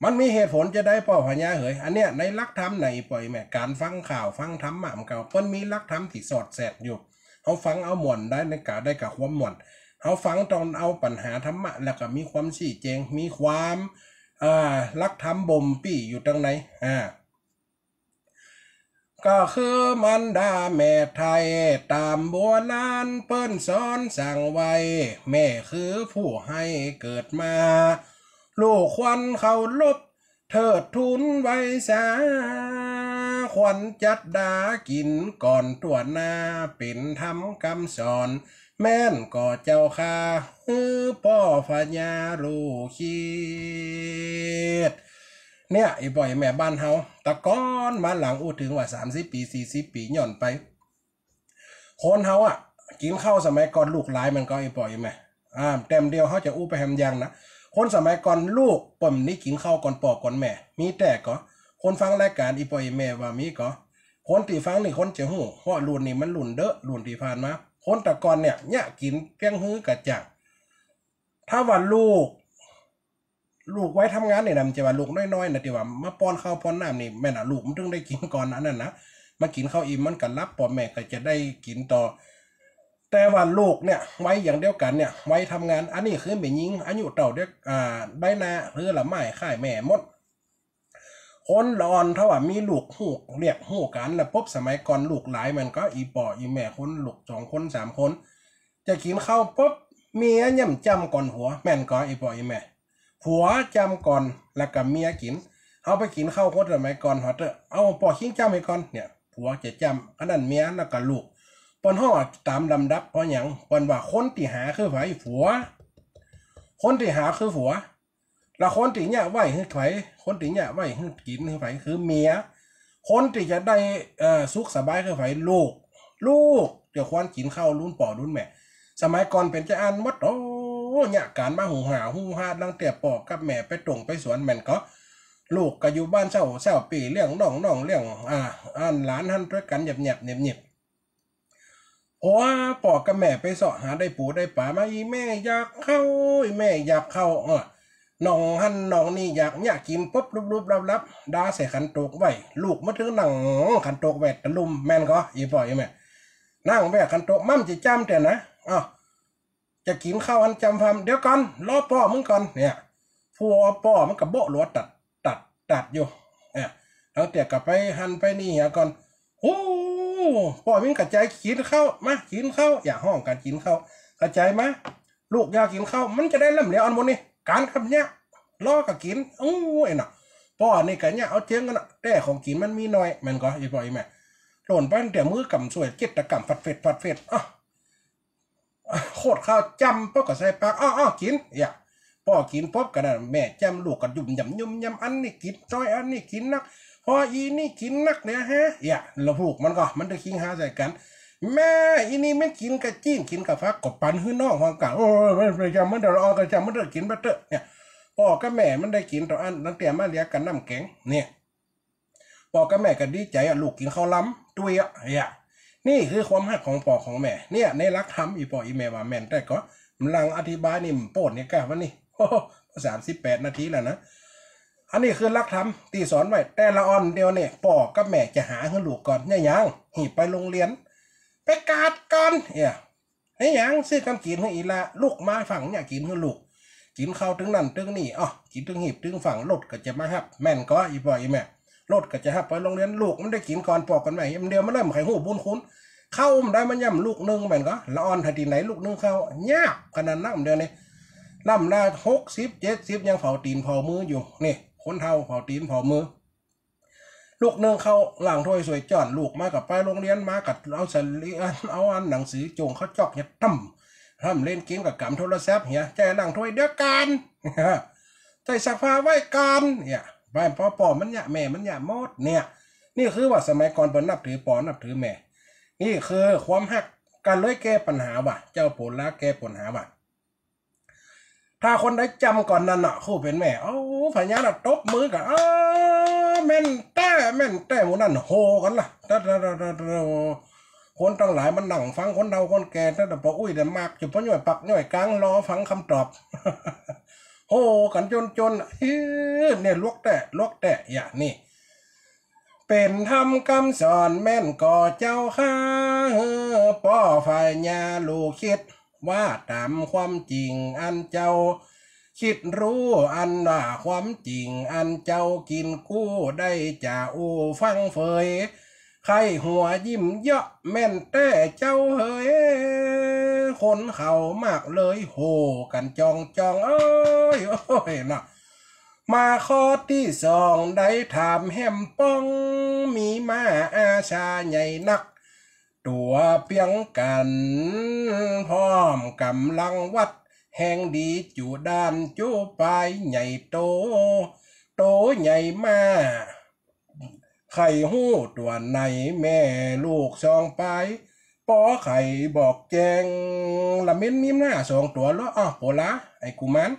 มันมีเหตุผลจะใดป้อพญาเหย อันเนี้ยในหลักธรรมน่ะ อี่ป้ออี่แม่ ก๋านฟังข่าวฟังธรรมะมันก็ เปิ้นมีหลักธรรมตี้สอดแทรกอยู่ เฮาฟังเอาม่วนได้ ในก๋าได้ก๋าความม่วน เฮาฟังต้องเอาปัญหาธรรมะ แล้วก็มีความซี้แจ๋ง มีความ อ่า หลักธรรมบ่มปี้อยู่ตังใน อ่า ก็คือมารดาแม่ไทย ต๋ามโบราณเปิ้นสอนสั่งไว้ แม่คือผู้หื้อเกิดมา ลูกควรเคารพเทิดทูนไหว้สา ควรจัดดากิ๋นก่อนตั๋วหน้า เป๋นธรรมกำสอน แม่นก่อเจ้าข้า หื้อป้อพญาลูกคิด เนี่ย อี่ป้ออี่แม่บ้านเฮา ตะก่อนมาหลังอู้เถิงว่าสามสิบปี๋ สี่สิบปี๋ ย้อนไป คนเฮาอะ กิ๋นข้าวสมัยก่อนลูกหลายแม่นก่อ อี่ป้ออี่แม่ อ่า แต้มเดียวเฮาจะอู้ไปแหมยังนะ คนสมัยก่อนลูกเปิ้นนี่กิ๋นข้าวก่อนป้อก่อนแม่ มีแต๊ก่อ คนฟังรายก๋านอี่ป้ออี่แม่ว่ามีก่อ คนตี้ฟังนี่คนจะฮู้ เพราะรุ่นนี้มันรุ่นเดอะ รุ่นตี้ผ่านมา คนตะก่อนเนี่ย เยียะกิ๋นเปียงหื้อก๋าจ่าง ถ้าว่าลูก ลูกวัยทำงานนี่นะ มันจะว่าลูกน้อยๆ นะ ตี้ว่ามาป้อนข้าวป้อนน้ำนี่ แม่นอะ ลูกมันเถิงได้กิ๋นก่อนอันนั้นนะ มากิ๋นข้าวอิ่มมันก็หลับ ป้อแม่ก็จะได้กิ๋นต่อ แต่ว่าลูกเนี่ย วัยอย่างเดียวกั๋นเนี่ย วัยทำงาน อันนี้คือแม่ญิง อายุเต้าเดียว อ่า ใบหน้าหื้อละไม้คล้ายแม่หมด คนละอ่อนถ้าว่ามีลูกฮู้เรียกฮู้ก๋านแล้วปุ๊บ สมัยก่อนลูกหลายแม่นก่อ อี่ป้ออี่แม่คนลูกสองคนสามคน จะกิ๋นข้าวปุ๊บ เมียย่อมจ๋ำก่อนผัว แม่นก่อ อี่ป้ออี่แม่ ผัวจ๋ำก่อน แล้วก็เมียกิ๋น เฮาไปกิ๋นข้าวคนสมัยก่อน เฮาเต๊อะ เอาป้อคิงจ๋ำหื้อก่อน เนี่ย ผัวจะจ๋ำ อันนั้นเมีย แล้วก็ลูก เปิ้นฮ้องต๋ามลำดับ เพราะหยัง เปิ้นว่าคนตี้หาคือใผ ผัว คนตี้หาคือผัว แล้วคนตี้เยียะไว้หื้อใผ คนตี้เยียะไว้หื้อกิ๋นหื้อใผ คือเมีย คนตี้จะได้ เอ่อ สุขสบายคือใผ ลูก ลูกจะควรกิ๋นข้าวรุ่นป้อรุ่นแม่ สมัยก่อนเป๋นจาอั้นหมด โอ้ เยียะก๋านมาฮู้ฮ่าฮู้ฮ่า ตั้งแต่ป้อกับแม่ไปต้งไปสวนแม่นก่อ ลูกก็อยู่บ้านเซ้า เซ้าปี้เลี้ยงน้อง น้องเลี้ยง อ่า อันหลานหั้นตวยกั๋นแยบๆ เนียบๆ ผัว ป้อกับแม่ไปเซาะหาได้ปูได้ป๋ามา อี่แม่อยากข้าว อี่แม่อยากข้าว เออ น้องหั้นน้องนี่อยาก เยียะกิ๋นปุ๊บ ลุบๆ ลับๆ ดาใส่ขันโตกไว้ ลูกมาเถิงนั่งขันโตกไว้ตะลุ่ม แม่นก่อ อี่ป้ออี่แม่ นั่งไว้ขันโตก มันจะจ๋ำแต๊นะ อ้าว จะกิ๋นข้าวอันจ๋ำฟำ เดี๋ยวก่อน รอป้อมึงก่อน เนี่ย ผัวป้อมันก็โบ๊ะหลัวตัด ตัด ตัดอยู่ เนี่ย ตั้งแต่ก็ไปหั้นไปนี่เหียก่อน โอ้ ป้อมึงกระจายกิ๋นข้าว มากิ๋นข้าว อย่าฮ้องกั๋นกิ๋นข้าว กระจายมา ลูกอยากกิ๋นข้าว มันจะได้ล้ำเหลวอันหมดนี่ ก๋านกำเยียะ รอก็กิ๋น โอ้ยเนาะ ป้อนี่ก็เยียะเอาเจ๊งกั๋นนะ แต่ของกิ๋นมันมีน้อย แม่นก่อ อี่ป้ออี่แม่ หล่นไปตั้งแต่มื้อกำซ่วย เจ็ดตะกำ ฟัดเฟด ฟัดเฟด อ้าว โคตรข้าวจ๋ำ ป้อก็ใส่ปาก อ้อ อ้อ กิ๋น อย่า ป ป้อกิ๋นปุ๊บก็นั่น แม่จ้ำลูกก็ยุ่มย่ำยุ่มย่ำ อันนี้กิ๋นน้อย อันนี้กิ๋นนัก ป้ออีนี่กิ๋นนักเนี่ยฮะ เยียะ แล้วลูกมันก็ มันได้คิงหาใส่กั๋น แม่อีนี่มันกิ๋นกะจิ๊น กิ๋นกะฟัก ก็ปันหื้อน้องของกั๋น โอ้ย มันไปจ้ำมันเถอะ ละออนก็จ้ำมันเถอะ กิ๋นไปเถอะ เนี่ย ป้อกับแม่มันได้กิ๋นต่ออั้น ตั้งแต่มาเหลือกั๋นน้ำแก๋ง เนี่ย ป้อกับแม่ก็ดีใจ๋อะ ลูกกิ๋นข้าวลำ ตุ้ยอะ เยียะ นี่คือความฮักของป้อของแม่ เนี่ย ในหลักธรรม อี่ป้ออี่แม่ว่าแม่นแต๊ก่อ หลังอธิบายนี่มันโป้นเนี่ยก้าวะนี่ โอ้โห สามสิบแปดนาทีแล้วนะ อันนี้คือหลักธรรมตี้สอนไว้ แต่ละอ่อนเดียวเนี่ย ป้อกับแม่จะหาหื้อลูกก่อน เนี่ยหยัง หีบไปโฮงเฮียน ไปกาดก่อน เยียะ ไอ้หยัง ซื้อก้ำกิ๋นหื้ออีหล้า ลุกมาฟั่งเนี่ยกิ๋นหื้อลูก กิ๋นข้าวตึงนั่นตึงนี่ อ้อ กิ๋นตึงหีบตึงฝั่ง รถก็จะมาฮับ แม่นก่อ อี่ป้ออี่แม่ รถก็จะฮับไปโฮงเฮียน ลูกมันได้กิ๋นก่อนป้อก่อนแม่ เดี๋ยวมันเริ่มใค่ฮู้บุญคุณ ข้าวมันได้มันย่ำลูกนึ่งแม่นก่อ ละอ่อนหาตี้ไหนลูกนึ่งข้าว ยากขนาดนั้นเดี๋ยวนี้ ลำละหกสิบ เจ็ดสิบ ยังเผาตี๋นเผามืออยู่ นี่ คนเฒ่าเผาตี๋นเผามือ ลูกนึ่งข้าว ล้างถ้วยซ่วยจ้อน ลูกมาก็ไปโฮงเฮียน มาก็เอาสลี เอาอันหนังสือโจ้งเข้าจ๊อกเหีย ต้ำ ต้ำเล่นเกมกับก๋ำโทรศัพท์เหีย ใจ๊ล้างถ้วยเดี๋ยวก่อน ใจ๊ซักผ้าไว้ก่อน เนี่ย ไป ป้อ ป้อมันเยียะ แม่มันเยียะหมด เนี่ย นี่คือว่าสมัยก่อนเปิ้นนับถือป้อนับถือแม่ นี่คือความฮัก ก็เลยแก้ปัญหาว่า เจ้าโปลาแก้ปัญหาว่า ถ้าคนใดจ้ำก่อนนั้นน่ะ ผู้เป๋นแม่ เอ้า พญาน่ะตบมือก่ะ เอ้า แม่นแต๊ แม่นแต๊ หมู่นั้นโห่กั๋นละ คนตังหลายมันนั่งฟังคนเฒ่าคนแก่ แต่ป้ออุ๊ยแต่มาก จุดป้อย้อยปากย้อยกลาง รอฟังกำตอบ โห่กั๋นจ๋นๆ เฮ้ย เนี่ย หลวกแต๊ หลวกแต๊ เยียะ นี่ เป๋นธรรมกำสอนแม่นก่อเจ้าข้า เออ ป้อพญาลูกคิด ว่าต๋ามความจริงอันเจ้าคิดฮู้ อันว่าความจริงอันเจ้ากิ๋นกู้ ได้จะอู้ฟังเฟย ใค่หัวยิ้มเยาะ แม่นแต๊เจ้าเหย คนเขามากเลยโห่กั๋นจองๆ เอ้ย โอ้ย เนาะ มาข้อตี้สอง ได้ถามแหมป้อง มีม้าอาชาใหญ่นัก ตั๋วเปียงกั๋น พร้อมก๋ำลังวัด แฮงดีจุด้านจุปายใหญ่โต โตใหญ่ม้า ใค่ฮู้ตั๋วไหนแม่ลูกสองปาย ป้อใค่บอกแจ้ง ละเม้นมีม้าสองตั๋วเหรอ อ้าว โปลา ไอ้กุมาร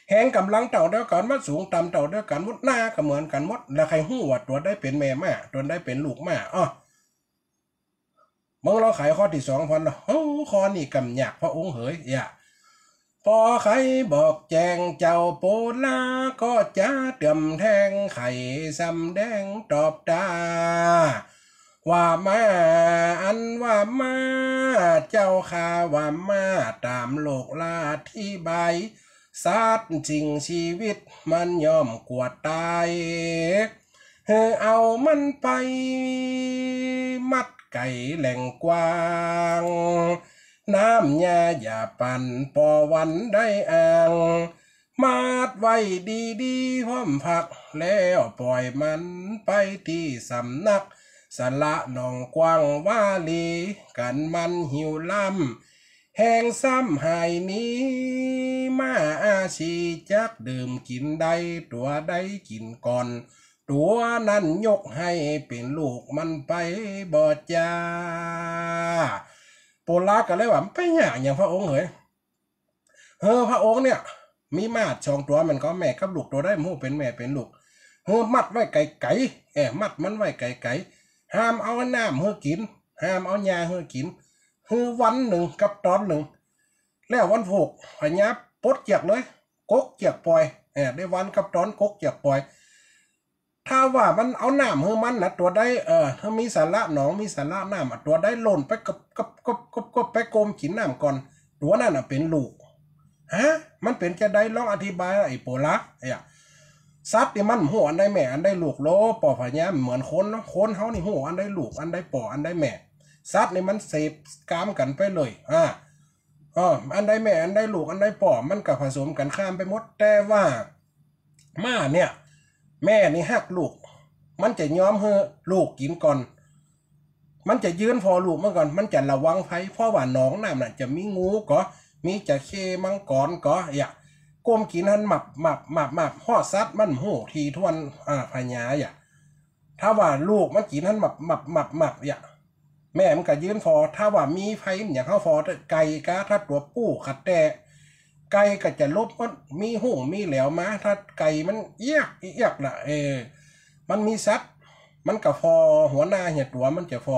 แฮงก๋ำลังเต้าเดียวกั๋น วัดสูงต่ำเต้าเดียวกั๋นหมด หน้าก็เหมือนกั๋นหมด แล้วใค่ฮู้ว่าตั๋วใดเป๋นแม่ม้า ตั๋วใดเป๋นลูกม้า อ้อ เมืองลองไขข้อตี้สองพ่องเนาะ โอ้ ข้อนี้กำยากพระองค์เหย เยียะ ป้อใค่บอกแจ้งเจ้าโปลา ก็จะเตื้อมแทงไขสำแดงตอบต๋า ว่าม้า อันว่าม้า เจ้าข้าว่าม้า ต๋ามโลกลาอธิบาย สัตว์สิ่งชีวิตมันย่อมกลัวต๋าย หื้อเอามันไป มัดไก๋แหล่งกว้าง น้ำยาอย่าปั่น ป้อวันได้อ่าง มัดไว้ดีๆ พร้อมผัก แล้วป่อยมันไปตี้สำนัก สระหนองกว้างวาลี กั๋นมันหิวล้ำ แฮงซ้ำหายหนี ม้าอาชีจักดื่มกิ๋นได้ ตั๋วใดกิ๋นก่อน ตั๋วนั้นยกหื้อเป๋นลูกมันไปบ่จ้า โปลาก็เลยว่า มันไปยากหยังพระองค์เหย เออ พระองค์เนี่ย มีม้าสองตั๋ว มันก็แม่กับลูก ตั๋วใดบ่ฮู้เป๋นแม่เป๋นลูก เออ มัดไว้ไก๋ๆ เออ มัดมันไว้ไก๋ๆ ห้ามเอาน้ำหื้อกิ๋น ห้ามเอาหญ้าหื้อกิ๋น หื้อวันนึ่งกับต๋อนนึ่ง แล้ววันพูก พญาปลดเจื้อกเลย กกเจื้อกป่อย เออ ได้วันกับต๋อนกกเจื้อกป่อย ถ้าว่ามันเอาน้ำหื้อมันนะ ตั๋วใด เออ ถ้ามีสระหนอง มีสระน้ำอะ ตั๋วใดหล่นไปกบกบกบกบกบ ไปก้มกิ๋นน้ำก่อน ตั๋วนั้นน่ะเป๋นลูก ฮะ มันเป๋นจาใด ลองอธิบายไอ้โปลา เอ้ย สัตว์นี่มันฮู้อันใดแม่อันใดลูกโล ป้อพญา เหมือนคนเนาะ คนเฮานี่ฮู้อันใดลูก อันใดป้อ อันใดแม่ สัตว์นี่มันเสพกามกั๋นไปเลย อ่า เออ อันใดแม่ อันใดลูก อันใดป้อ มันก็ผสมกั๋นข้ามไปหมด แต่ว่า ม้าเนี่ย แม่นี่ฮักลูก มันจะยอมหื้อลูกกิ๋นก่อน มันจะยื่นผ่อลูกมันก่อน มันจะระวังภัย เพราะว่าหนองน้ำน่ะจะมีงูก่อ มีจระเข้มังกรก่อ เอ้ย ก้มกิ๋นหั้นหมับหมับหมับหมับ ฮอดสัตว์มันฮู้ถี่ถ้วน อ่า ผญาอย่า ถ้าว่าลูกมันกิ๋นหั้นหมับหมับหมับหมับอย่า แม่มันก็ยืนฟอ ถ้าว่ามีไฟมันอยากเข้าฟอ ไก่กา ถ้าตั๋วปู้ขัดแต๊ ไก่ก็จะหลบ มันมีฮุ่งมีแหลวมา ถ้าไก่มันเอียกเอียกละ เออ มันมีสัตว์ มันก็ฟอ หัวหน้าเหียตั๋วมันจะฟอ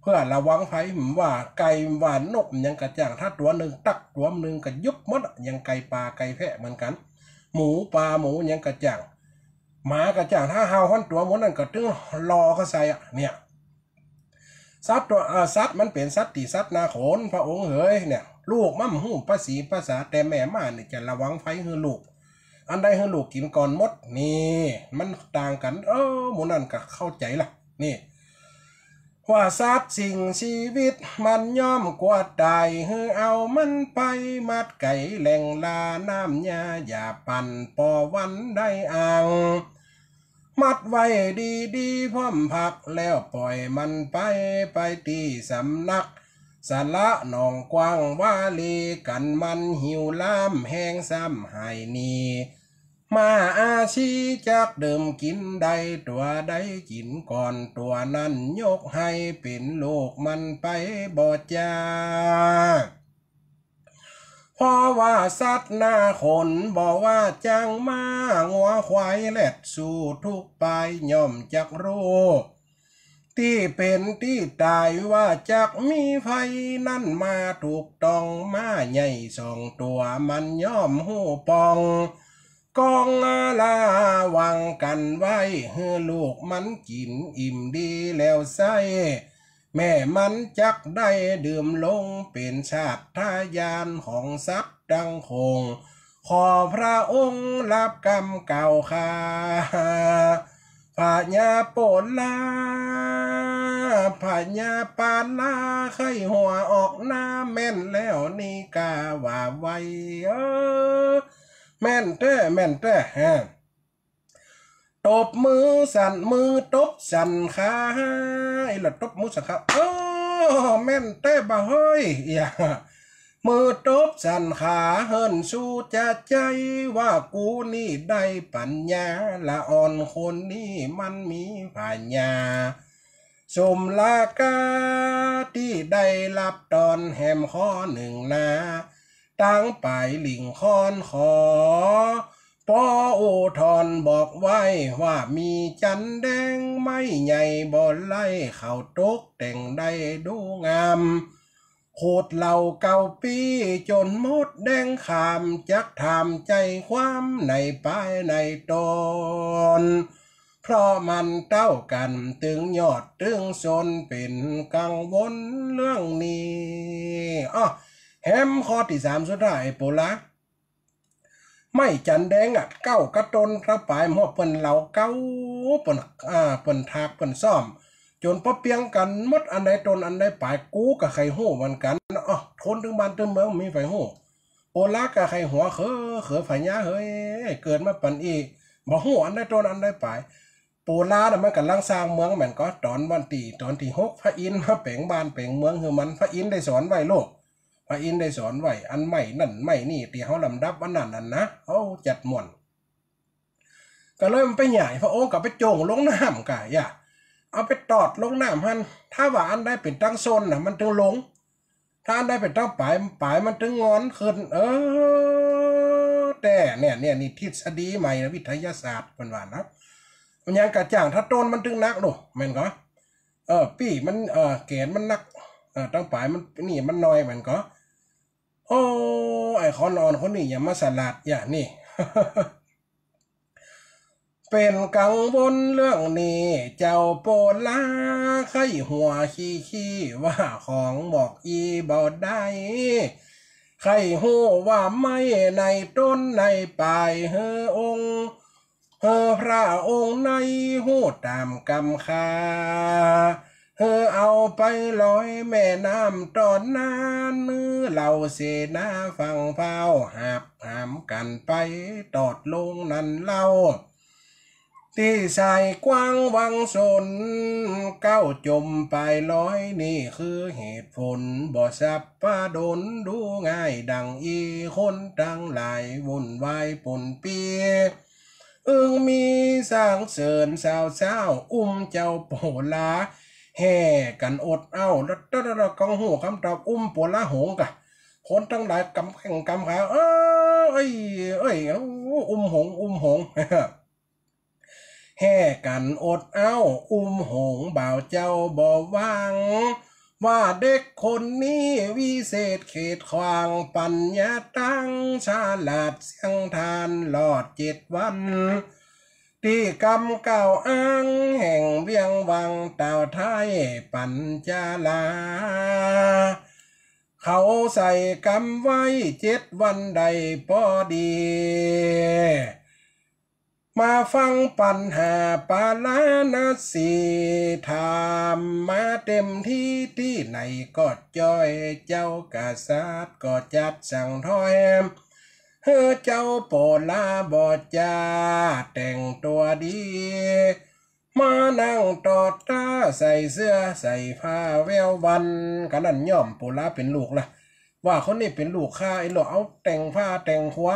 เพื่อระวังไฟ ว่าไก่ว่านกหยังก็จ้าง ถ้าตั๋วนึ่งตั๊กตั๋วนึ่งก็ยุบหมด อย่างไก่ป่าไก่แพะเหมือนกั๋น หมูปลาหมูหยังก็จ้าง หมาก็จ้าง ถ้าเห่าหั้นตั๋วหมู่นั้นก็ตึงรอเข้าใส่อะ เนี่ย สัตว์ตั๋ว เอ่อ สัตว์มันเป๋นสัตว์ตี้สัตว์นาขน พระองค์เหย เนี่ย ลูกมันฮู้ภาษีภาษา แต่แม่มันนี่จะระวังไฟหื้อลูก อันใดหื้อลูกกิ๋นก่อนหมด นี่ มันต่างกั๋น เออ หมู่นั้นก็เข้าใจ๋ละ นี่ ว่าสัตว์สิ่งชีวิตมันย่อมกลัวต๋าย หื้อเอามันไปมัดไก๋แหล่งลา น้ำยาอย่าปั่น ปอวันได้อ่าง มัดไว้ดีๆ พร้อมผัก แล้วป่อยมันไป ไปตี้สำนัก สระหนองกว้างวาลี กั๋นมันหิวล้ำแฮงซ้ำหายหนี มาอาชีจักดื่มกิ๋นได้ ตั๋วใดกิ๋นก่อนตั๋วนั้น ยกหื้อเป๋นลูกมันไปบ่จ้า เพราะว่าสัตว์นาขน บ่ว่าจ๊างม้างัวควายแร็ด สู้ทุกปายย่อมจักฮู้ ตี้เป๋นตี้ต๋าย ว่าจักมีไผนั้นมาถูกต้อง ม้าใหญ่สองตั๋วมันย่อมฮู้ปอง กองระวังกั๋นไว้ หื้อลูกมันกิ๋นอิ่มดีแล้วไส้ แม่มันจักได้ดื่มลง เป๋นสัตยาญาณของสัตว์ตังโขง ขอพระองค์รับกำกล่าวข้า พญาโปลา พญาปาลา ใค่หัวออกหน้าแม่นแล้วนี่กาว่าไว เออ แม่นแต๊ แม่นแต๊ ฮะ ตบมือสั่น มือตบสั่นขา ไอ้ละตบมือสั่นขา เออ แม่นแต๊บ่าเฮ้ย อย่า มือตบสั่นขา เหินสู้จะใจ้ ว่ากูนี่ได้ปั๋ญญา ละอ่อนคนนี้มันมีผญา สมราคาตี้ได้ฮับตอนแหมข้อนึ่งนา ตังป๋ายหลิ่งค้อนขอ ปออุทธรณ์บอกไว้ ว่ามีจันแดงไม้ใหญ่บ่ไร้ เขาตกแต่งได้ดูงาม ขุดเหล่าเก่าปี้จ๋นหมดแดงขาม จักถามใจ้ความในป๋ายในต๋น เพราะมันเต้ากั๋นตึงยอดตึงซน เป๋นกังวลเรื่องนี้ อ้อ แหมข้อตี้สามสุดท้าย ไอ้โปลา ไม้จันแดงอะ เก๊ากับตนตังป๋าย หมวกเปิ้นเหลาเก๊า เปิ้น อ่า เปิ้นถาก เปิ้นซ่อม จ๋นปอเปียงกั๋นหมด อันใดตนอันใดป๋าย กูก็ใค่ฮู้เหมือนกั๋น อ้อ คนตึงบ้านตึงเมืองมีใผฮู้ โปลาก็ใค่หัวเขอ เขอผญาเหย เกิดมาปั๋นอี้ บ่ฮู้อันใดตนอันใดป๋าย โปลาน่ะมันก่ำลังสร้างเมืองแม่นก่อ ต๋อนวันตี้ ต๋อนตี้หก พระอินทร์มาแป๋งบ้านแป๋งเมืองหื้อมัน พระอินทร์ได้สอนไว้ลูก พระอินทร์ได้สอนไว้ อันไม้นั่นไม้นี่ ตี้เฮาลำดับวันนั้นนั่นนะ เอ้า จัดม่วน ก็เลยมันไปใหญ่ พระองค์ก็ไปโจ้งลงน้ำก่ะ อย่า เอาไปตอดลงน้ำหั้น ถ้าว่าอันใดเป๋นตังซนน่ะ มันตึงลง ถ้าอันใดเป๋นตังป๋าย ป๋ายมันตึงงอนขึ้น เออ แต่เนี่ย เนี่ย นี่ทฤษฎีใหม่นะ วิทยาศาสตร์เปิ้นว่านะ มันยังกะจ่าง ถ้าต้นมันตึงหนักลูก แม่นก่อ เออ ปี้มัน เออ แก่นมันหนัก เออ ตังป๋ายมัน นี่มันน้อย แม่นก่อ โอ้ ไอ้คนอ่อนคนนี้อย่ามาสลาด อย่านี่ เป๋นกังวลเรื่องนี้ เจ้าโปลา ใค่หัวขี้ๆ ว่าของหมอกอี้บ่ได้ ใค่ฮู้ว่าไม้ในต้นในป๋าย หื้อองค์ หื้อพระองค์ในฮู้ต๋ามกำข้า หื้อเอาไปลอยแม่น้ำต๋อนนั้น หื้อเหล่าเสนาฝั่งพาว หาบหามกั๋นไปตอดลงนั้นเล่า ตี้สายกว้างวังสน เก๊าจ๋มป๋ายลอย นี่คือเหตุผล บ่สับประดน ดูง่ายดั่งอีคนตังหลาย วุ่นวายปนปี้ อึงมีสางเสิญ สาวๆ อุ้มเจ้าโปลา แห่กั๋นอดเอา แล้ว แล้ว แล้ว แล้ว กั๋งฮู้กำตอบ อุ้มโปลาหงส์ก่ะ คนตังหลายกำแข้งกำขา เอ้ย เอ้ย เอ้ย อุ้มหงส์ อุ้มหงส์ แห่กั๋นอดเอา อุ้มหงส์บ่าวเจ้าบ่หวัง ว่าเด็กคนนี้วิเศษเขตขวาง ปั๋ญญาตั้งฉลาดเสียงทาน รอดเจ็ดวัน ตี้กำกล่าวอ้างแห่งเวียงวัง ต่าวไทยปั๋ญจาลา เขาใส่กำไว้เจ็ดวันได้ปอดี มาฟังปั๋ญหาปาราณสี ถามมาเต็มตี้ ตี้ไหนก็จ้อย เจ้ากษัตริย์ก็จัดสั่งถ้อย หื้อเจ้าโปลาบ่จ้า แต่งตั๋วดี มานั่งต่อต้า ใส่เสื้อใส่ผ้าแวววัน กะนั้นย่อมโปลาเป๋นลูกละ ว่าคนนี้เป๋นลูกข้า ไอ้หลอกเอาแต่งผ้าแต่งหัว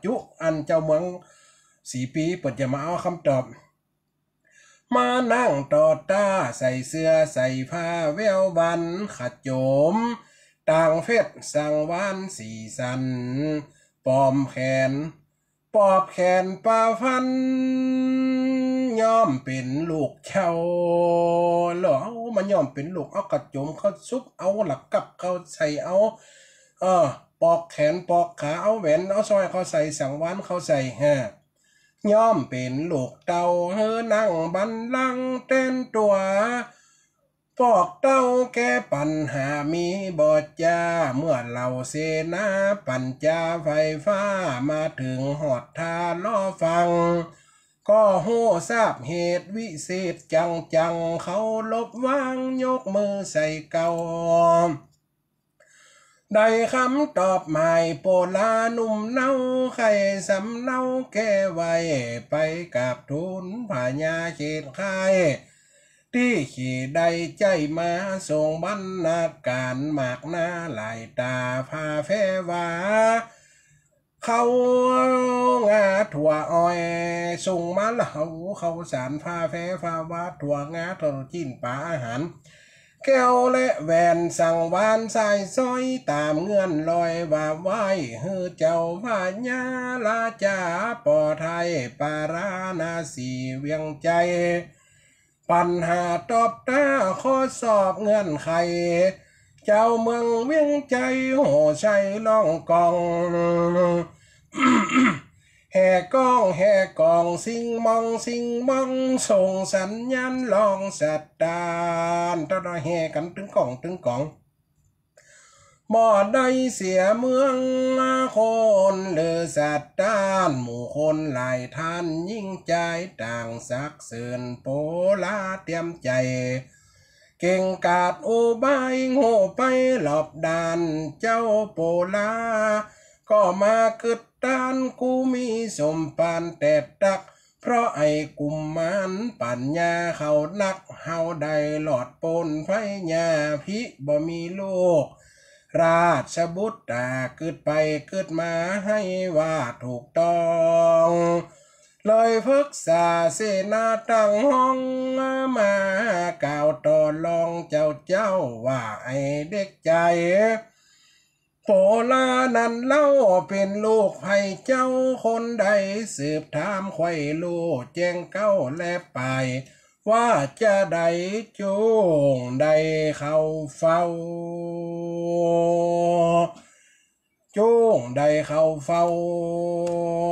จุอันเจ้าเมืองสีปี เปิ้นจะมาเอากำตอบ มานั่งต่อต้า ใส่เสื้อใส่ผ้าแวววัน ขะโจ๋มต่างเพชรสังวาลสีสัน ปอมแขน ปอบแขนปาฟัน ย่อมเป๋นลูกเจ้า แล้วเอามาย่อมเป๋นลูก เอาขะโจ๋มเข้าสุบ เอาหลักกับเข้าใส่ เอา เออ ปอกแขนปอกขา เอาแหวนเอาสร้อยเข้าใส่ สังวาลเข้าใส่ ฮะ ย่อมเป๋นลูกเต้า หื้อนั่งบัลลังก์แตนตั๋ว ปอกเต้าแก้ปั๋ญหามีบ่จ้า เมื่อเหล่าเสนาปั๋ญจาไฟฟ้า มาเถิงฮอดท่ารอฟัง ก็ฮู้ทราบเหตุวิเศษจังๆ เคารพวางยกมือใส่เก้า ได้กำตอบหมายโปลาหนุ่มเนา ใค่สำเนาแก้ไว้ ไปกราบทูลพญาเขตค่าย ตี้เขตได้ใจ๊มา ส่งบรรณาการมากหน้าหลายต๋า ผ่าแผ่ว่า ข้าวงาถั่วอ้อย ส่งมาแล้ว ข้าวสาร ผ่าแผ่ผ่าว่า ถั่วงา ตลอดจีนป๋าอาหาร แก้วและแหวนสังวาลสายสร้อย ต๋ามเงื่อนลอยว่าไว้ หื้อเจ้าพญาราจา ปอไทยปาราณสีเวียงไจ ปั๋ญหาตอบต้า ข้อสอบเงื่อนไข เจ้าเมืองเวียงไจ โห่ใส่ร้องก้อง แห่ก้องแห่ก้อง สิงมองสิงมอง ส่งสัญญาณร้องสะตาน ตะดอแห่กั๋นตึงก้องตึงก้อง บ่ได้เสียเมืองคน หรือสะตาน หมู่คนหลายท่าน ญิงจายต่างสรรเสริญ โปลาเตรียมใจ๋ เก่งกาจอุบาย โง่ไปรอบด้าน เจ้าโปลา ก็มาเกิดต้าน กูมีสมภารแต๊ตั๊ก เพราะไอ้กุมารปั๋ญญาเขานัก เฮาได้รอดป๊นภัยยาพิษ บ่มีโรค ราชบุตรต๋าเกิดไปเกิดมา หื้อว่าถูกต้อง เลยปรึกษาเสนาตังห้อง มากล่าวต่อรองเจ้าเจ้า ว่าไอ้เด็กใจ๋ โปลานั้นเล่าเป๋นลูกใผเจ้า คนใดสืบถามใค่ฮู้แจ้งเก้าและไป ว่าจะได้จุ่งได้เข้าเฝ้า จุ่งได้เข้าเฝ้า